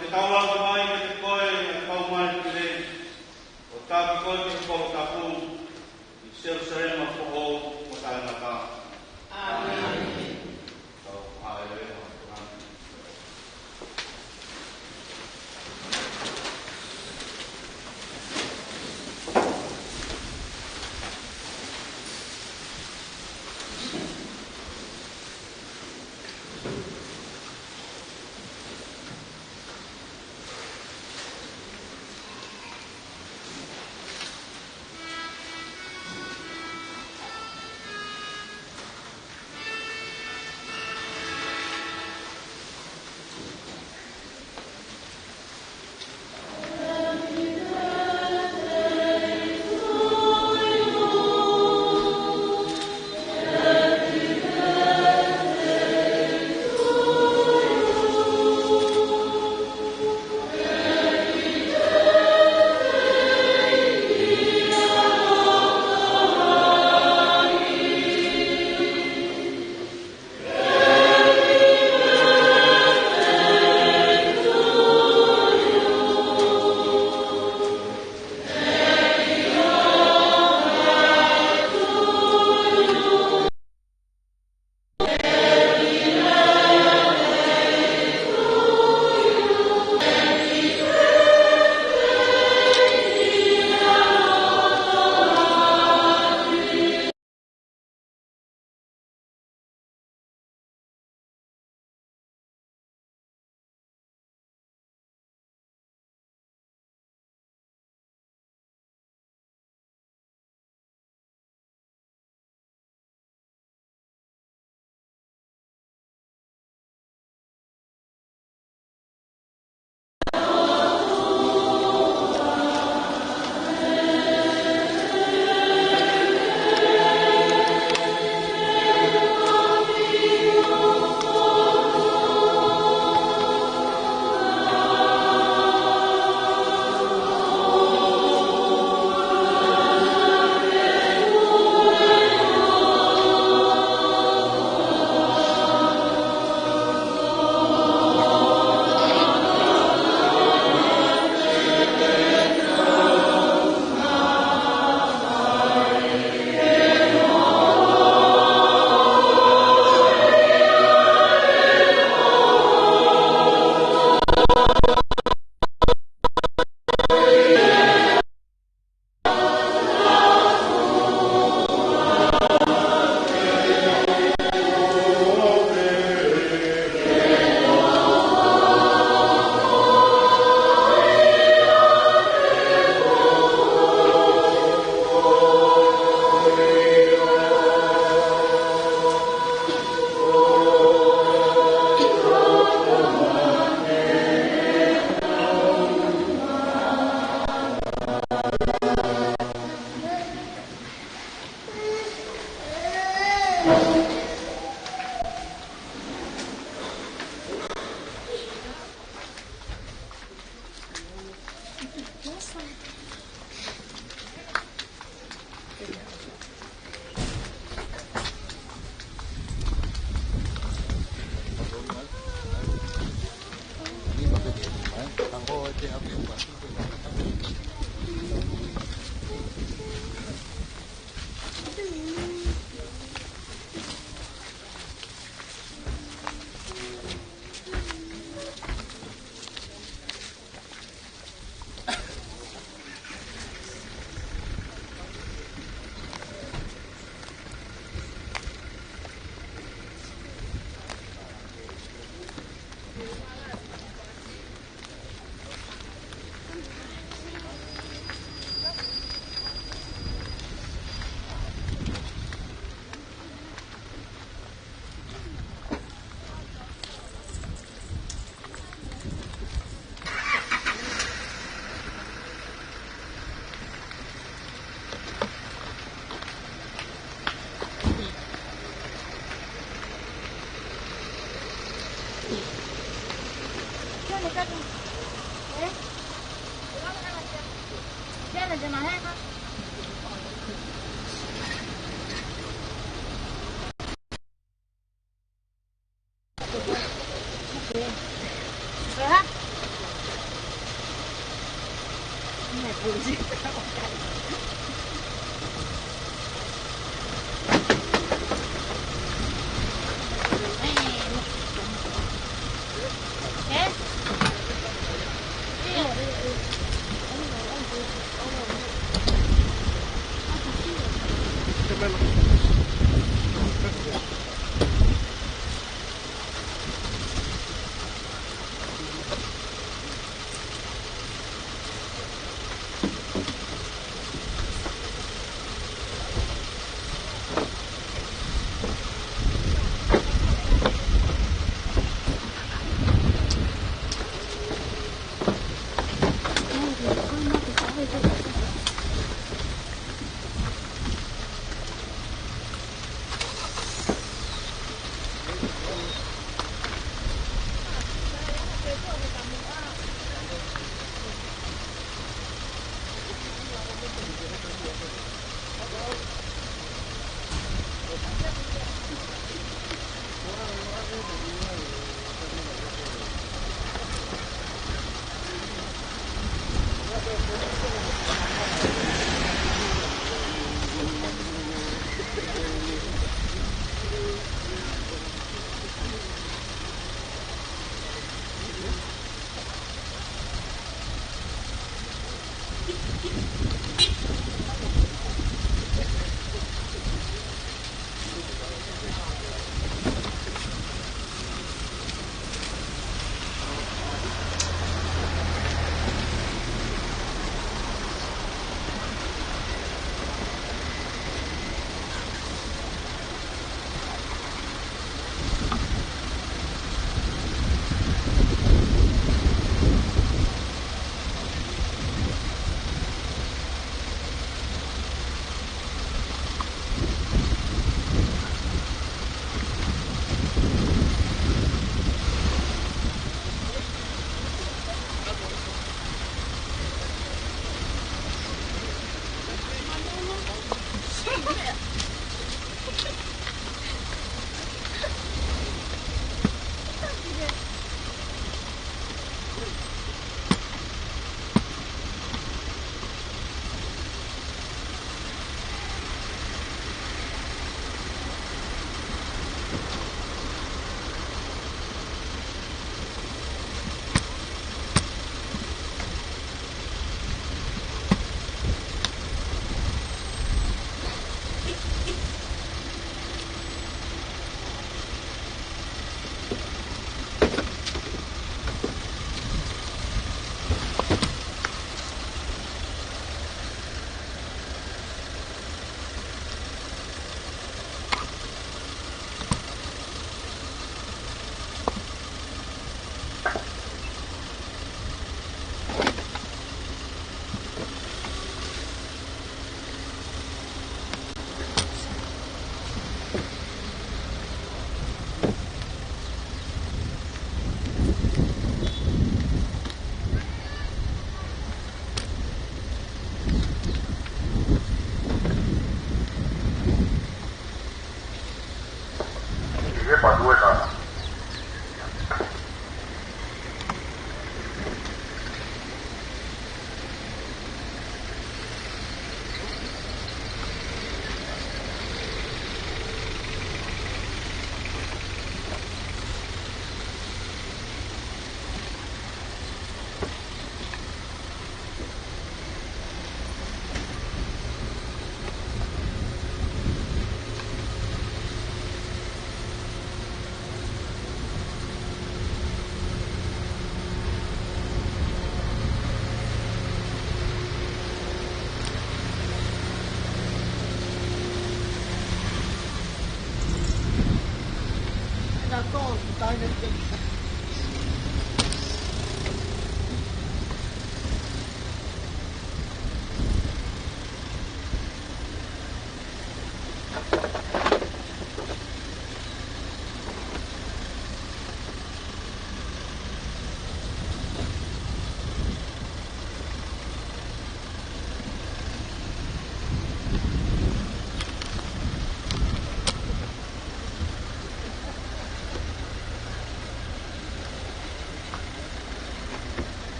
Ke tau lau mai kiate koe ʻa e kau mai ki he lelei, ʻo taki koe ki he kolo tapu, ʻi Selusalema foʻou mo taʻengata. ʻĀmeni. Tau haʻele ʻo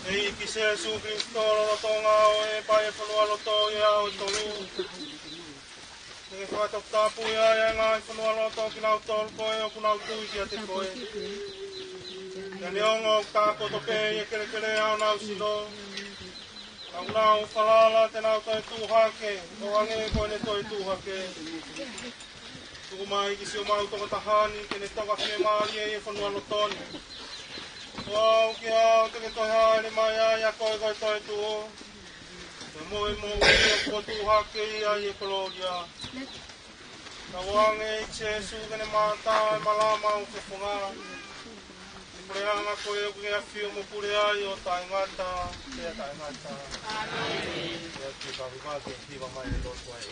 ʻEiki Sīsū Kalaisi, lolotonga ʻo e paʻi ʻo e fonualoto ʻi he ʻaho ʻe tolu, te ke fakataputapui ʻa e ngaahi fonualoto kinautolu ko ē ʻoku nau tui kiate koe. Pea neongo ʻoku takoto pē ʻi he kelekele ʻa honau sino, ka ʻoku nau falala te nau toe tuʻu hake, ʻo hangē ko ʻene toe tuʻu hake. Tuku mai ki siʻomau tokotaha ni ke ne toka fiemālie ʻi he fonualoto ni. ʻO aʻu ki he ʻaho te ke toe hāʻele mai ai ʻa koe ko e toetuʻu, pea mo e moʻui ʻoku tuʻu hake ai ʻi he kolōlia. Tauange ʻEiki Sīsū ke ne mātā ʻa e malama ʻo e fofonga. Puleʻanga ko ē ʻoku ke ʻafio mo pule ai ʻo taʻengata pea taʻengata. ʻĒmeni. Pea ke ka hiva ke hiva mai e lotu ai.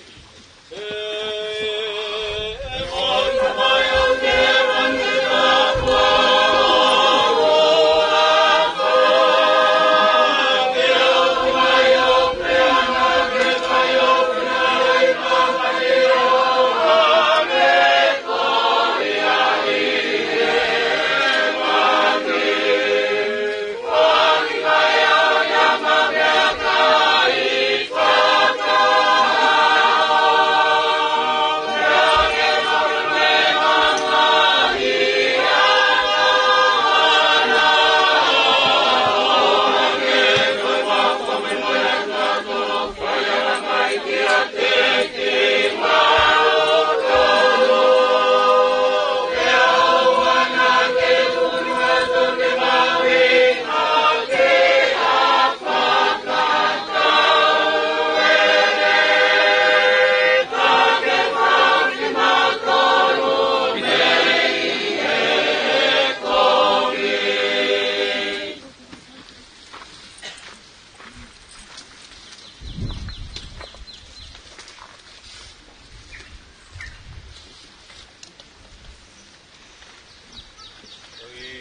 Ko e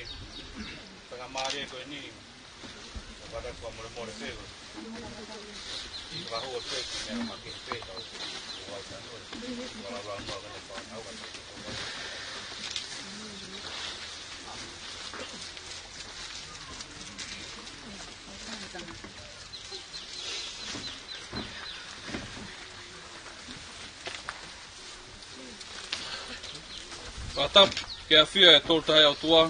faingamālie ko eni, ʻoku ou kole fakamolemole pē, ʻi he fakahū ʻo e peesi, meʻa ma ke pē, tau, ʻo ai tano, ʻo lau lau noa kane whānau, ka te Fakatapu ki he ʻafio ʻa e Tolu Tahaʻi ʻOtua.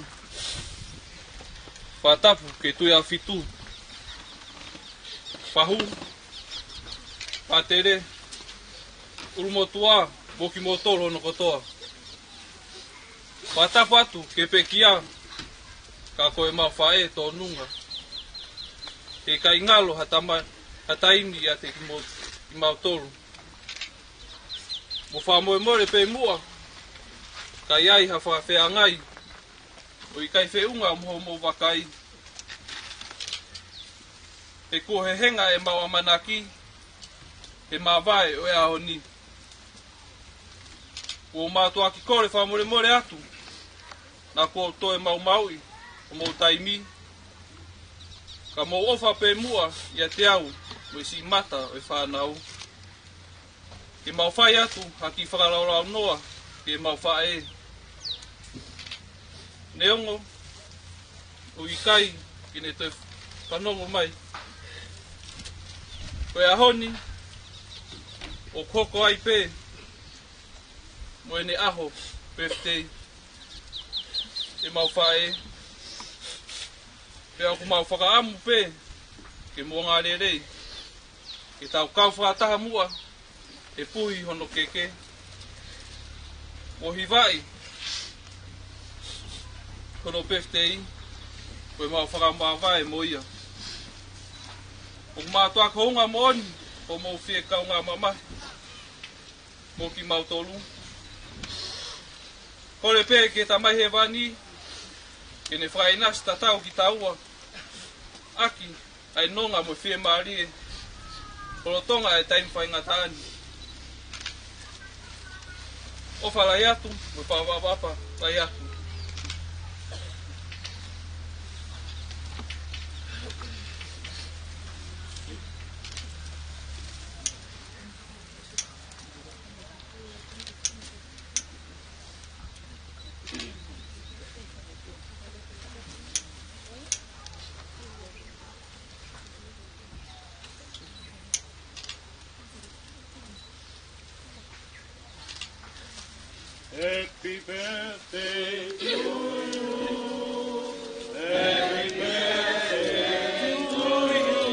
Fakatapu ki he Tuʻi ʻAhofitu, Fahu, Pātele, ʻUlumotuʻa, mo kimoutolu hono kotoa. Fakatapu atu ki he pekia, ka ko e mau faʻē tōnunga. ke ʻikai ngalo ha tama, ha taimi ʻiate kimo-, kimautolu. Mou fakamolemole pē muʻa, ka ʻi ai ha fakafeangai ʻoku ʻikai feʻunga mo hoʻomou vakai. He kuo hehenga ʻemau ʻamanaki he māvae ʻo e ʻaho ni. ʻOku ou mātuʻaki kole fakamolemole atu, naʻa kuo toe maumauʻi homou taimi, ka mou ʻofa pē muʻa ʻiate au mo e siʻi mata ʻo e fānau. Ke mau fai atu ha kiʻi fakalaulaunoa ki heʻemau faʻē. Neongo ʻoku ʻikai ke ne toe fanongo mai, ko e ʻaho ni ʻoku hoko ai pē mo ʻene ʻaho birthday ʻemau faʻē. Pea ʻoku mau fakaʻamu pē ke mo ngā lelei, ke tau kau fakataha muʻa he puhi hono keke. Mo hivaʻi hono birthday, ko ʻemau fakamāvae mo ia. ʻOku mātuʻaki hounga moʻoni hoʻomou fie kaungā mamahi mo kimautolu. Kole pē ki he Tamai Hēvani ke ne fakaʻinasi tatau kitaua ʻaki ʻa e nonga mo e fiemālie ʻo e lolotonga ʻa e taimi faingataʻa ni. ʻOfa lahi atu mo e pāpāpāpā lahi atu. Happy birthday to you. Happy birthday to you.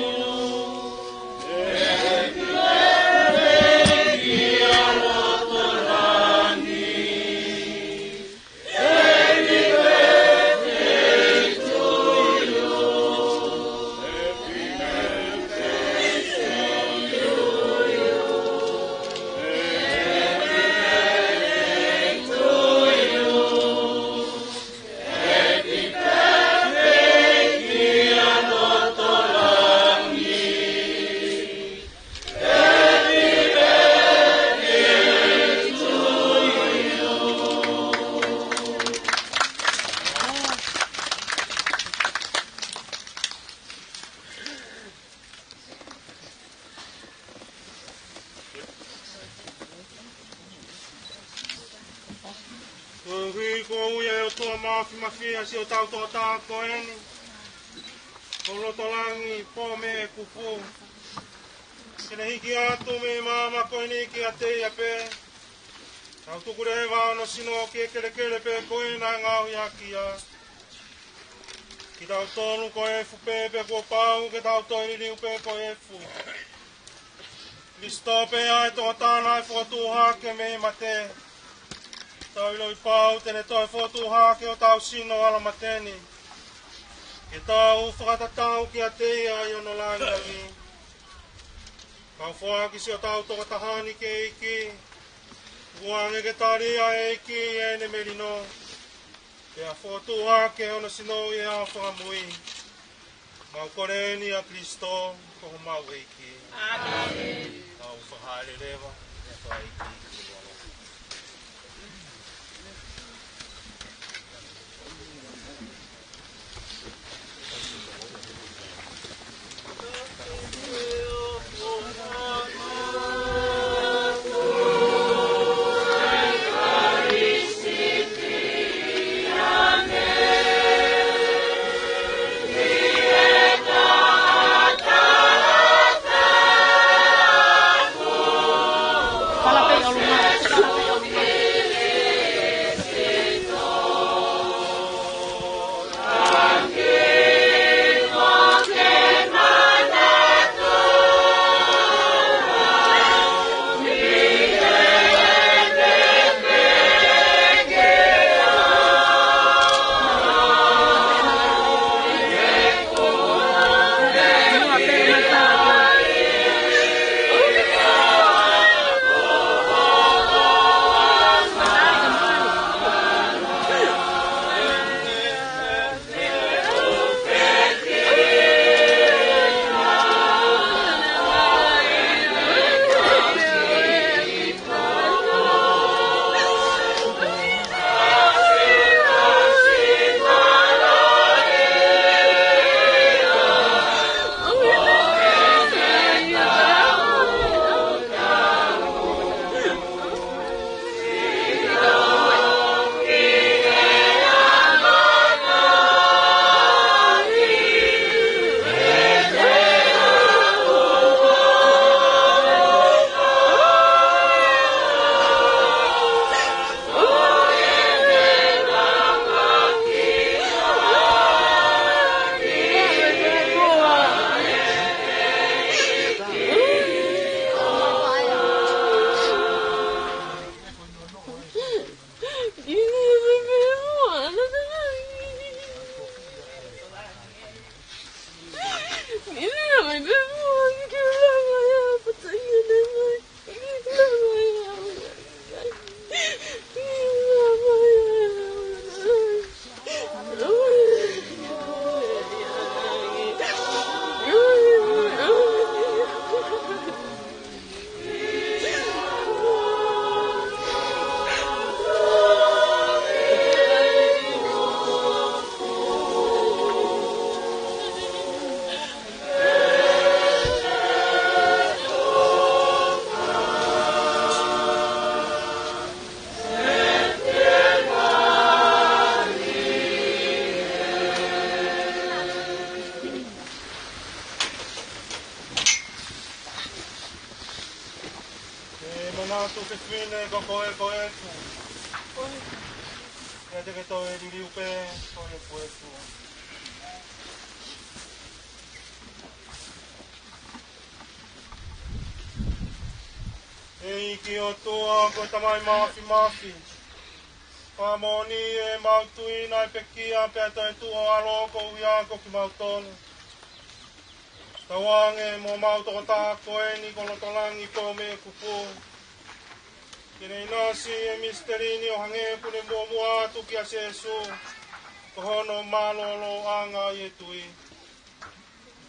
Happy birthday, dear Lotolani. Happy birthday to you. Happy birthday to you. Happy birthday to you. Happy birthday, dear Lotolani. Koeʻuhi ko ia ʻe ʻOtua Māfimafi ʻa siʻotau tokotaha ko eni, ko Lotolani Pōmeʻekupu, ke ne hiki atu mei māmani ko eni kiate ia pē. Tau tuku leva hono sino ki he kelekele pē ko ē naʻe ngaohi ʻaki ia. Kitautolu ko e efu pē, pea kuo pau ke tau toe liliu pē ko e efu. Kilisitō pē ʻa e tokotaha naʻe fokotuʻu hake mei he mate. Tau ʻiloʻi pau te ne toe fokotuʻu hake hotau sino ʻalamate ni, ke tau fakatatau kiate ia ʻi hono langilangi. Kau foaki siʻotau tokotaha ni ki he ʻEiki, tukuange ke tali ʻa e ʻEiki ʻi heʻene melino, pea fokotuʻu hake hono sino ʻi he ʻaho fakamui. Mau kole ni ʻia Kilisitō ko homau ʻEiki. ʻĀmeni. Mau fakahāʻele leva, ʻe fai ki Fala pē ʻolunga. Atu fefine ko koe ko e efu. Pea te ke toe liliu pē ko e efuefu. ʻEiki ʻOtua ko e Tamai Māfimafi, fakamoʻoni ʻemau tui naʻe pekia pea toetuʻu ho ʻAlo koeʻuhi ko kimautolu. Tauange mo homau tokotaha ko eni ko Lotolangi pea mo e kupu, ke ne ʻinasi ʻi he misiteli ni ʻo hangē kuo ne muʻomuʻa atu kia Sēsū, ko hono mālōlōʻanga ʻi he tui.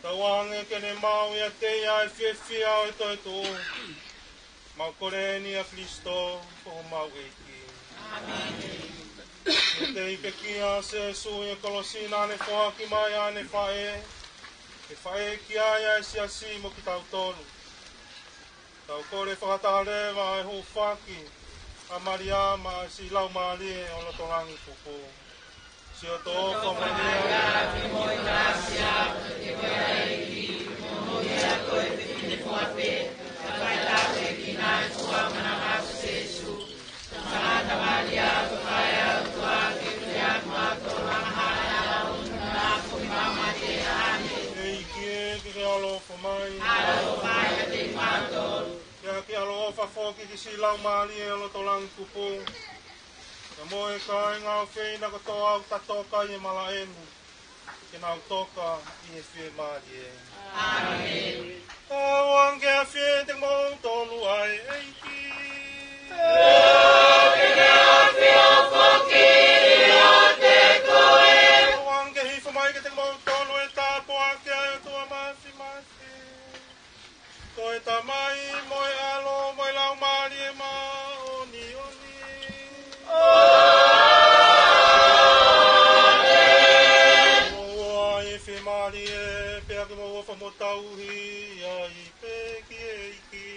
Tauange ke ne maʻu ʻiate ia ʻa e fiefia ʻo e toetuʻu. ʻOku mau kole ni ʻia Kalaisi ko homau ʻEiki. ʻĒmeni. Ko e tei pekia ʻa Sēsū ʻi he kolosi naʻa ne foaki mai ʻa ʻene faʻē, ke faʻē ki ai ʻa e siasi mo kitautolu. Tau kole fakataha leva ʻa e hūfaki ʻa Malia mo siʻi laumālie ʻo Lotolangi kupu. Siʻoto ʻofa Malia, ke moʻui ʻi he ʻafiona, ke ke ʻEiki, monūʻia koe ʻi he fefine kotoa pē, pea fai ʻe koe ʻa e ʻEiki ʻa e fua ʻo e manava ko Sēsū. Sangata Malia, ko e faʻē ʻa e ʻOtua, ke ke ʻofa kiate kimautolu angahala, ʻi he ʻaho ʻo ʻemau mate. ʻĒmeni. ʻEiki ē, ke ke ʻaloʻofa mai. ʻAloʻofa mai kiate kimautolu. Pea ke ʻaloʻofa foki ki siʻi laumālie ʻo Lotolangi kupu, pea mo e kāinga ʻofeina kotoa ʻoku ta toka ʻi he malaʻe ni, ke nau toka ʻi he fiemālie. ʻĒmeni. Tauange ke ʻafio ʻiate kimoutolu ʻa e ʻEiki. Ke ne ʻafio foki ʻiate koe. Tauange ke hifo mai kiate kimoutolu ʻa e tāpuaki ʻa e ʻOtua Māfimafi, ko e Tamai mo e ʻAlo mo e Laumālie Māʻoniʻoni. ʻĒmeni. Mou ō ʻi he fiemālie, pea ke mou ō ʻo fakatauhi ai pē ki he ʻEiki.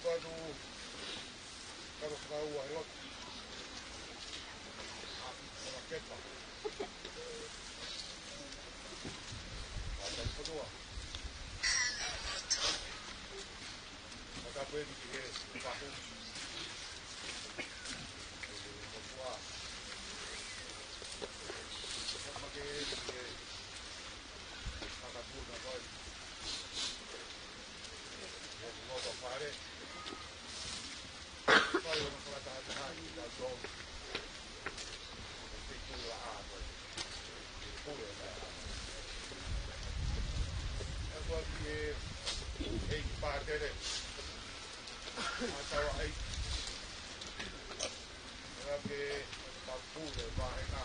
Kuatu, kalo fakaua he lotu. Kona kepa. Kata i kotoa. Kata peni ki he pahu. Kotoa. Kama ke ki he makapuna koi. Loto fale. Fai ʻo fakatahataha ʻi tautolu. Te kula ʻa koe. Kule ʻa. ʻE kua ki he, he pātele. ʻA taua ai. Ka ke ka pule vāhenga.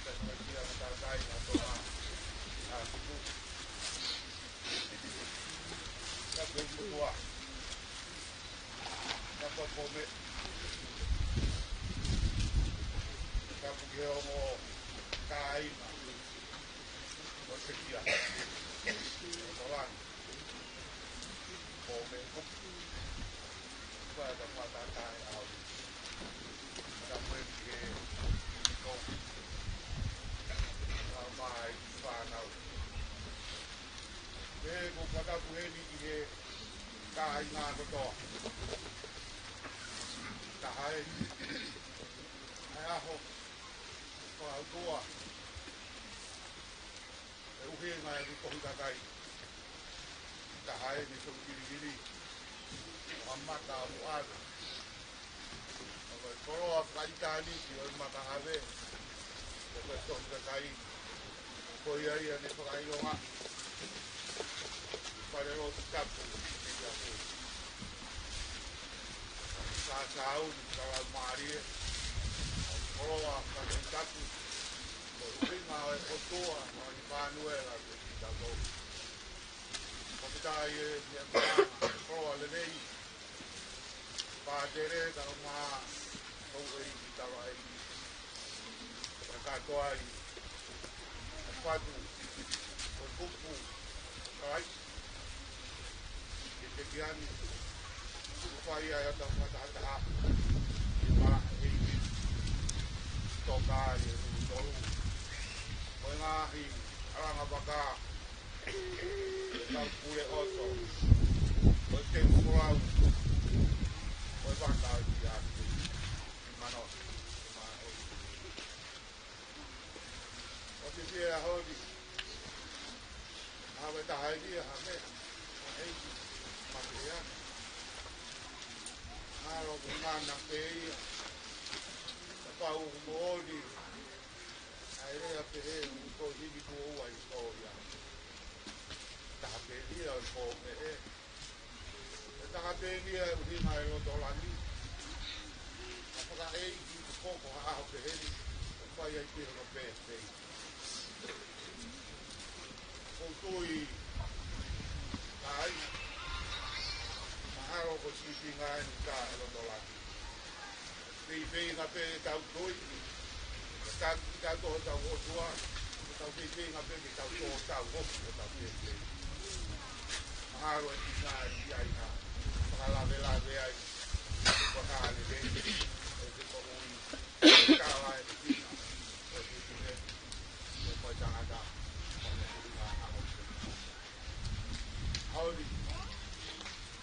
Ka ko e kia na tātai na tō na. Ka tuku. Ka ke kutua. Ka ko pome. Ka puke ongo kāinga. Ko te kia. Ko langi. Ko me kupu. Ko e ka fata tae au. Ka mue ki he ko. Ka mai ki fānau. Ke ko fata puheni ki he kāinga kotoa. Taha e. Ai aho. Ko au tua. ʻE uhinga e ni kohu kakai. Taha e ni soki kirikiri. ʻO ha mata ʻo ave. ʻO ko e koloa fakaʻitāniti ʻo e maka ave. ʻO ko e tohi kakai. Ko ia ia ne fakaʻilonga. Fale lotu tapu. Te ia ko. Sa sauni, sa lau mālie. Koloa fakaʻitāniti. Ko e ʻuhinga ʻo e ʻOtua, ʻo ʻImanuela, ko kitautolu. Ko kita ʻi he, ʻi he meʻa, koloa lelei. Pātele, ka uma, ko e ʻi taua ai. Ka kātoa ai. Fatu, ko e kupu, kai. Ke te kiani, fai ai ʻa e tau fakatahataha, ʻi ma, ʻi mi, toka, ʻi e ʻulu tolu. Ko e ngaahi, ʻalanga vaka, ʻe tau pule ʻoto, ko e temu folau, ko e vaka ʻi a, ʻi mano, ʻi ma, ʻi. ʻO te fie a holi. ʻA e taha eni, ʻa e meʻa. ʻEiki, makeana. ʻAlo ko ngana pē ia. Kapau ʻoku moʻoni. ʻA e lea pehē, ko hili ko ua i ko ia. Taha pē ia, ko meʻe. ʻE taha pē ia ʻuhinga e loto langi. ʻA fakaʻeiki ko ko ha ʻaho peheni. ʻO fai ai pē hono pēpē. Ko tui. Ai. Mahalo ko sīpinga eni ka e loto langi. Pei pei ngā pē tau toi. Ka ki tau toho tau ʻOtua. Tau pei pei ngā pē ke tau toho tau hoki ko tau pei pei. Mahalo e ki ngā i ai ha. Fakalavelave ai. Fakahale pē. E te ko ui. Kala e te pina. Ko e te pina. Ko e tangata. Ko e te pina. Holi.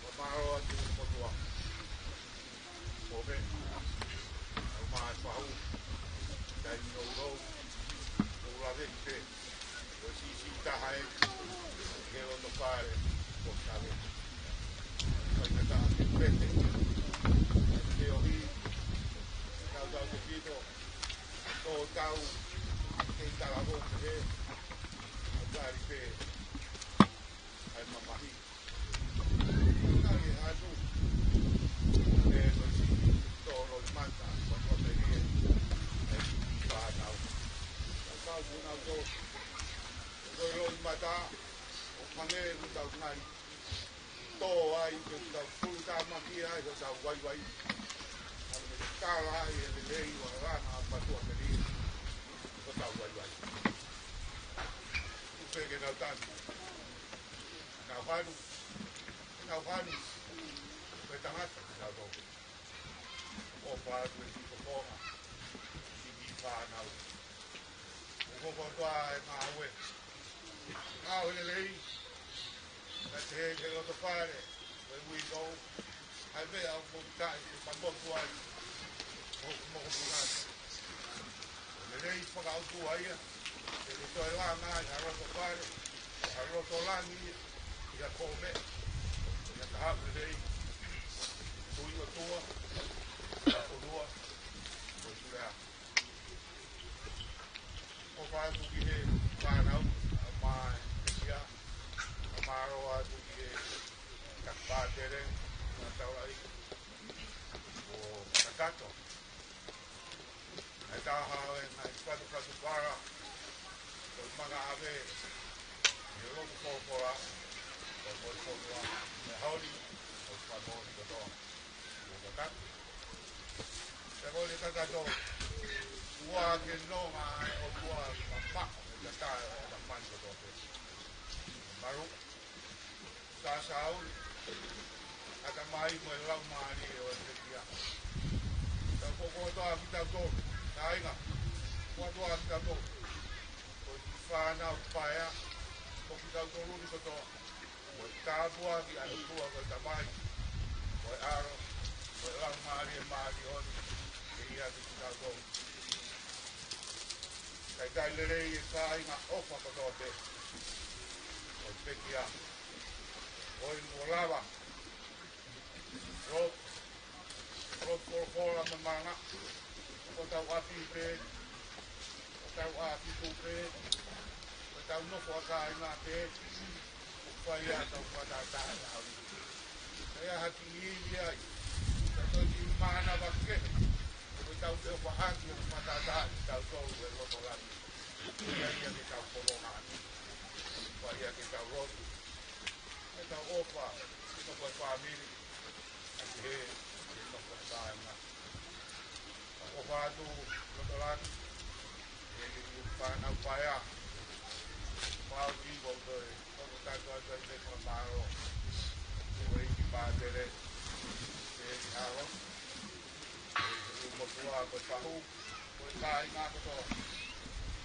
Ko mālō atu ko tua. Ko me, au mā e fahu, tai ni ou lou, ou lave ki pē, ko sisi taha e, ke o no fale, ko tale. Kai na taha ke pete, ke ohi, tau tau te pito, tō tau, ke tala vou ke he, au kari pē, ai mamahi. Ngali hatu. E tosi tolo i mata, ko ko te rie. E fānau. Ka kau kuna to. Ko lo i mata. ʻO mange ku tau ngai. Tō ai, ke tau fulu tāmaki ai, ko tau vaivai. Ka me tala ai, e lelei, ua lana, patua ke rie. Ko tau vaivai. Upe ke nau tanu. Nau hanu. Nau hanu. Ko e tangata kitautolu. ʻOfa atu e kiʻi tokoua, kiʻi fānau. ʻOku ʻofa atu ʻa e ngāue. Ngāue lelei. Ka te he loto fale, ko e ui kou. ʻA e meʻa ʻoku ou tui ʻoku ka motu ai. ʻOku motu ngata. Lelei fakaʻotua ia, te ne toe langa ai ha loto fale, ha loto langi ia, ʻi ha pō meʻa, ʻi ha kahaʻu lelei, tui ʻOtua, ʻi ha fonua, ko Sila. ʻOfa atu ki he fānau, ʻa mai ia, ʻa mālō atu ki he kau pātele, ʻa taulaʻeiki, ʻo kakato. ʻA e taha ʻo e ngaahi fatufatu pala, ko e maka ave, ʻi he lotu folofola, ko e moʻui fonua, ʻi he haʻu ni, ko e fakamoʻoni kotoa, ʻo kakato. Pea ko e kakato, ʻoua ke nonga ʻa e ʻOtua, ka maka, ʻe tata, ʻe tata kotoa pē. Malu. Ka sau, ʻatamai mo e laumālie ʻo e pekia. Tau koko atu ʻa kitautolu, kāinga, koko atu ʻa kitautolu. Ko e fānau paea, ko kitautolu ni kotoa. Ko e tāpuaki ʻa e ʻOtua ko e Tamai, ko e ʻAlo, ko e Laumālie Māʻoniʻoni, ʻe ʻiate kitautolu. Kae talitali lelei e kāinga ʻofa kotoa pē. Ko e pekia. Ko e ʻoua lava. Lo, lo folofola mo e mana. Ko hotau ʻapi pē. Ko hotau ʻapi tuʻu pē. Ko hotau nofo ʻa kāinga pē. ʻOku fai ʻetau fakatātā ʻa e ʻaho ni. Ka ʻi ai ha kiʻi ivi ai, ka toe kiʻi mānava kehe, ko ʻetau feʻofaʻaki ʻo fakatātā ʻetau tolu e loto langi. ʻIo, ʻio, ke tau kolonga atu. Fai ʻetau lotu. ʻEtau ʻofa, ke nofo e fāmili, ʻa e hē, ke nofo e kāinga. ʻOfa atu, loto langi, ʻe he kiʻi fānau paea. Mau ki ko koe, ko koe kātoa atu ai pē fakamālō. Ko e kiʻi pātele, ʻe he kiʻi ʻAlo, ʻe he ʻulumotuʻa ko e fahu, ko e kāinga kotoa.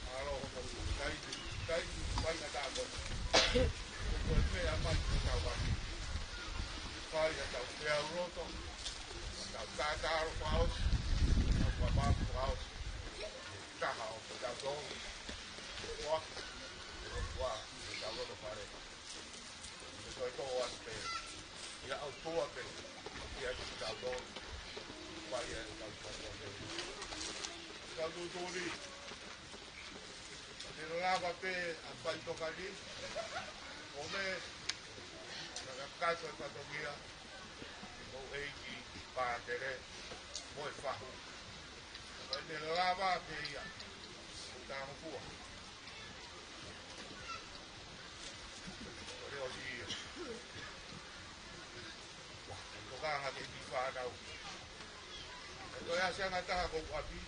Mālō hono taimi, taimi faingataʻa ko ē. Ko e meʻa mai ki hotau ʻapi. Fai ʻetau feʻauloto, ʻetau tatalo fakaʻosi, ʻetau fakamaʻu fakaʻosi. Taha ʻo kitautolu, ʻoku ʻoatu, ʻoku ʻoatu ʻetau loto fale. Ko e tō atu pē, ʻia ʻOtua pē, ʻia kitautolu, fai ʻetau fakatō pē. Tau tuʻutuʻuni, ʻe lava pē ʻa e faʻitoka ni, ʻo me, ka ka kato e fatongia, ʻo ʻEiki, Pātele, mo e fahu. Ko ʻene lava pē ia, ʻo tāmokua. Ko e ʻosi ia. Tokanga ke ki fānau. Ko e ʻasi ʻa e ngataʻa ko ʻapi.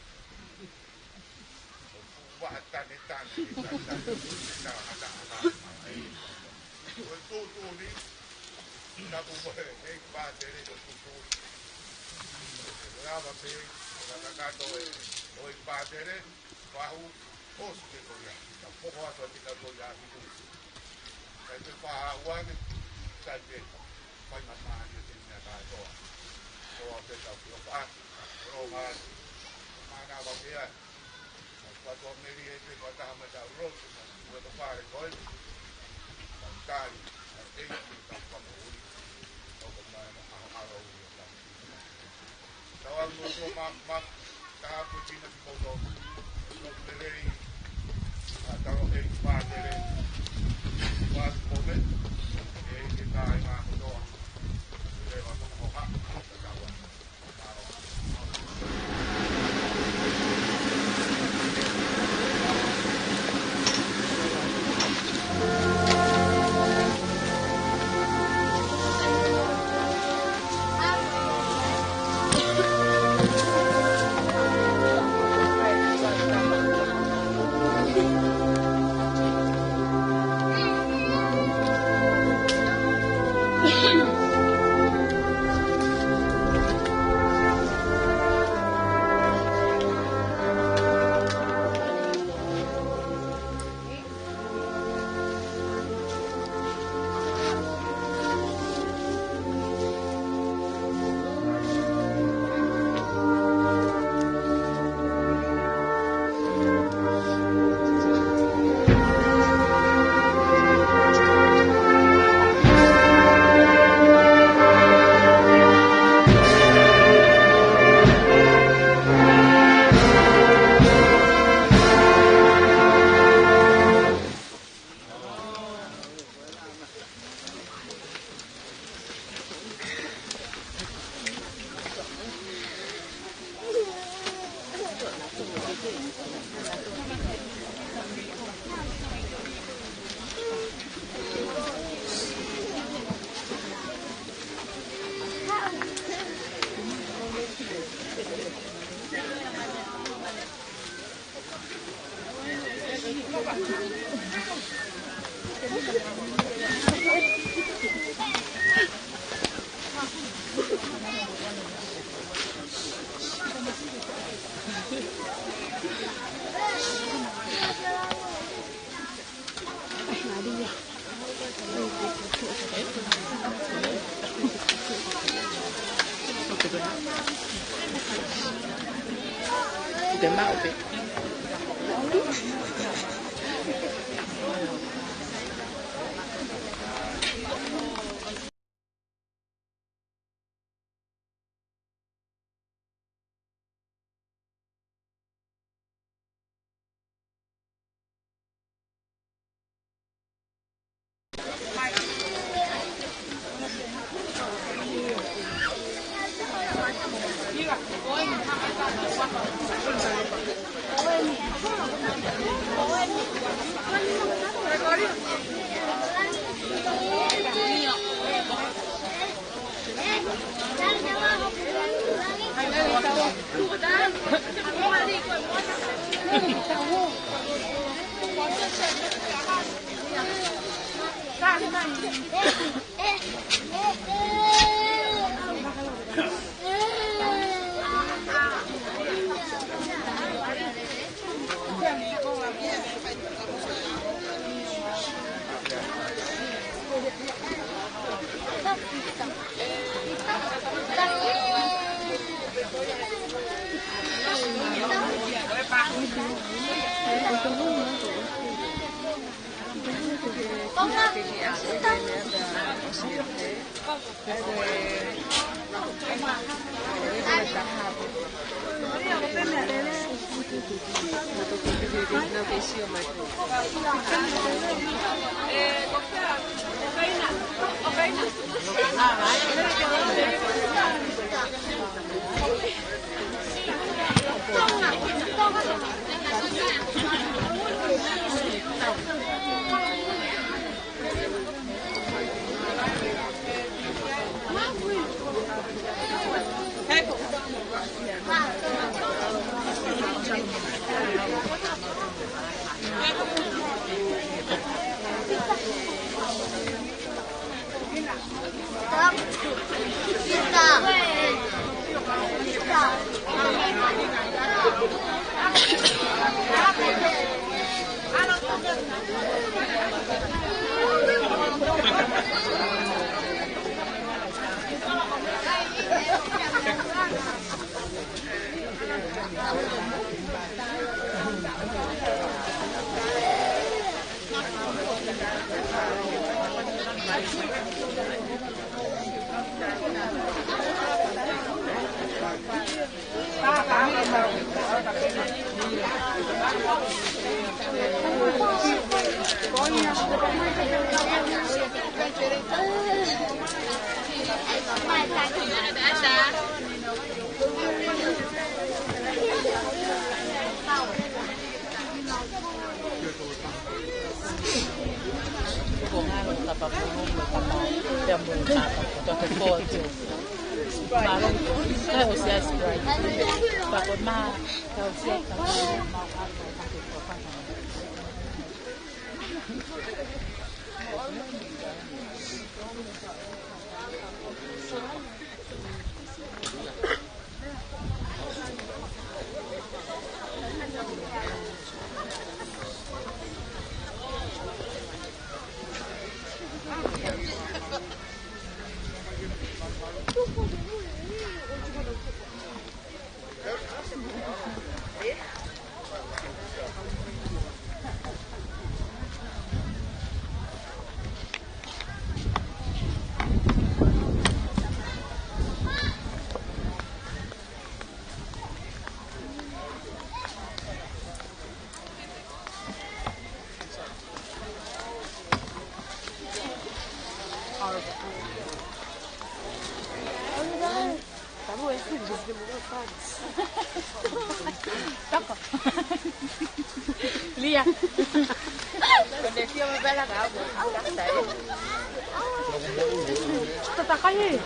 Ko e vaha tane tane, tane tane, tane tane. Ko e tuʻutuʻuni, tapu mo e, ʻEiki Pātele ko e tuʻutuʻuni. Lava pē, ka ka kato e, ʻo e pātele, fahu, ʻosi pē ko ia, ka poko atu ʻa kitautolu ia ki tuʻu. Kai pē faha uane, kai pē, fai mamāni ʻo te mea kātoa. Ko a pē tau ki o pa, ko lo ma, mana wa pē ai. Ka kua tō meli e pē kua taha mai tau lotu, kua tō fale ko e. Tau tali, tau ʻEiki, tau fakamoʻui. ʻOku mai na ʻaho ʻaho ui o tau. Tau ʻalu mo tō ma, ma, tapu tina ki moutolu. Tō lelei, ʻa tau ʻEiki Pātele. Pātele, ʻe ke kai mā kotoa. Lelei wa tō hoha, tau ʻalu. Te maʻu pē. Lia. Tatakai.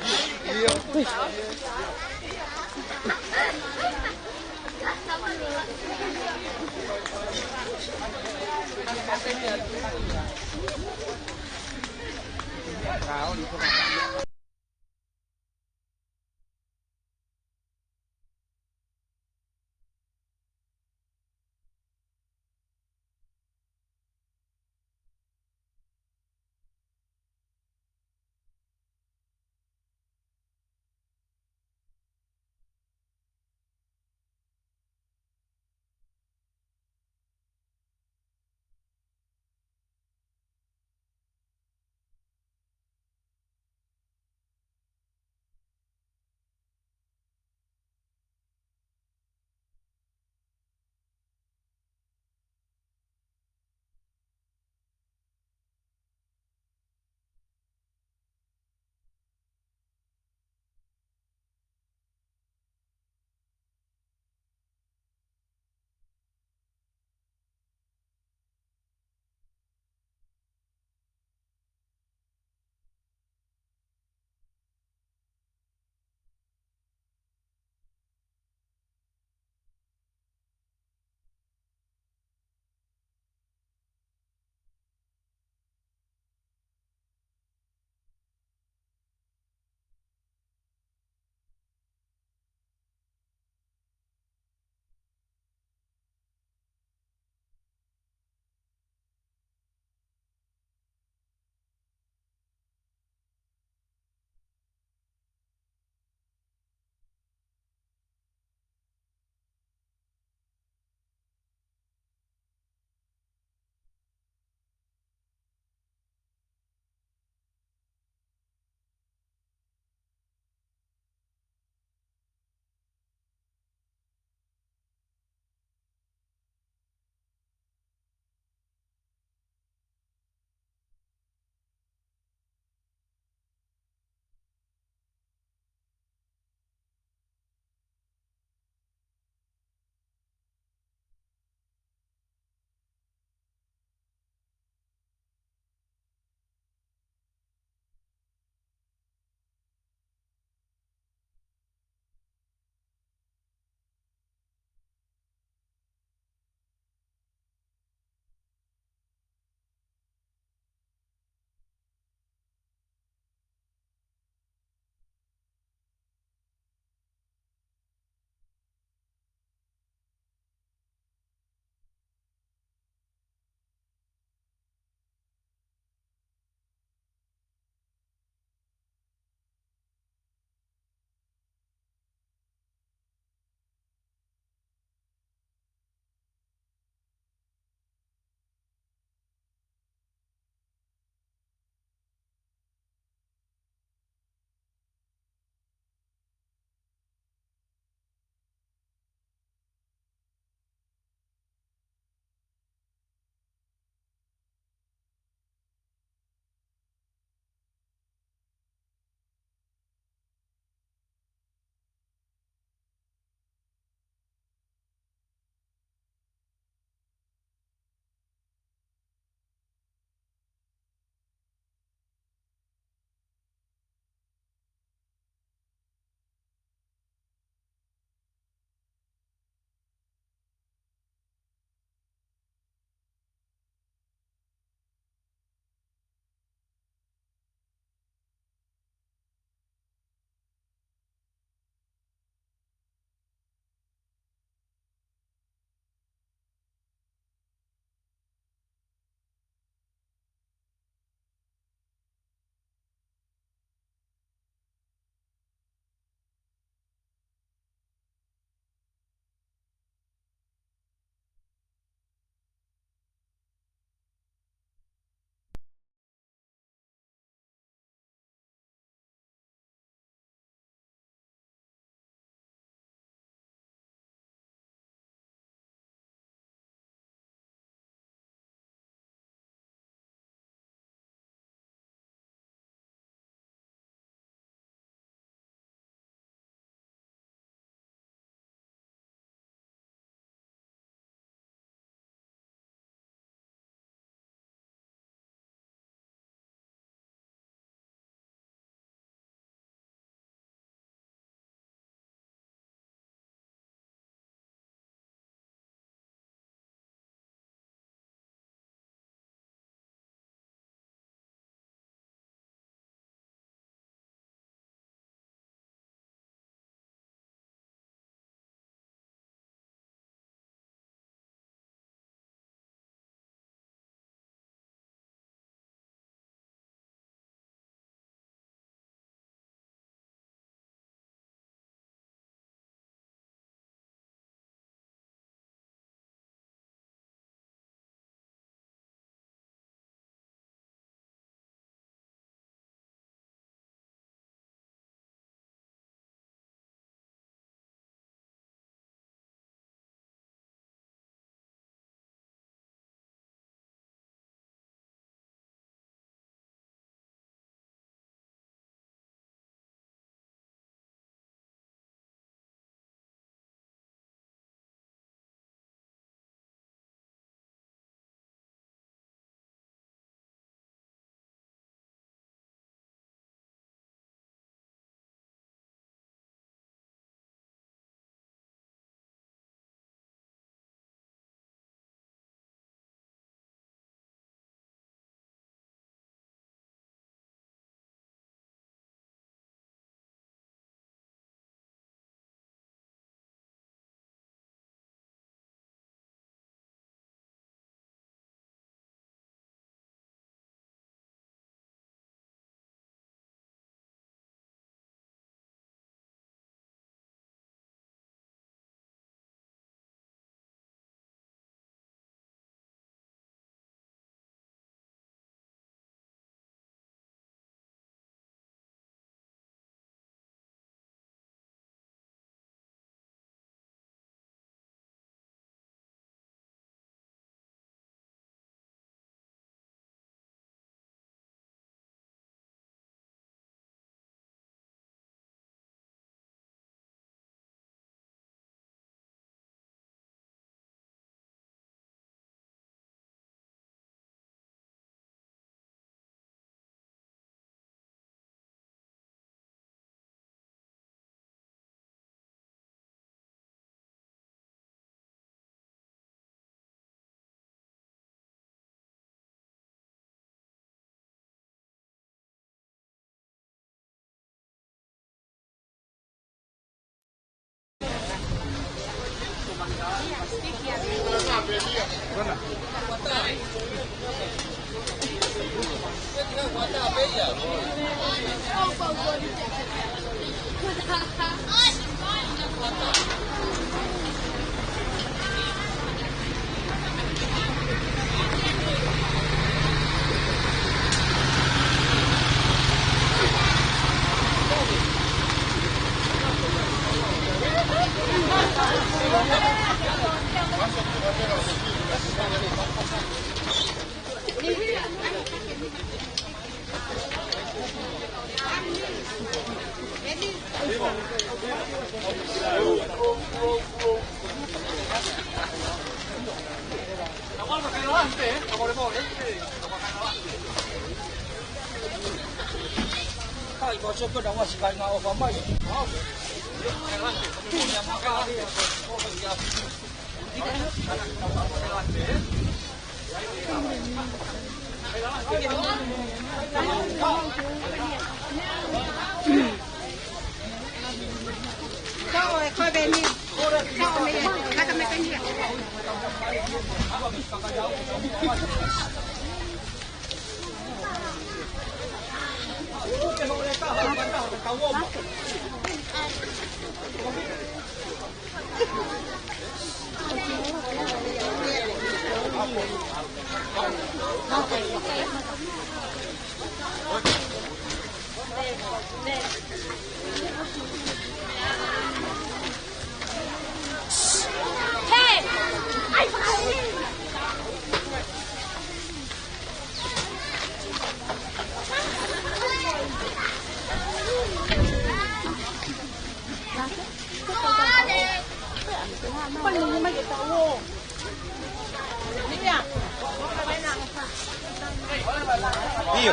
ʻIo,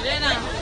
Lena.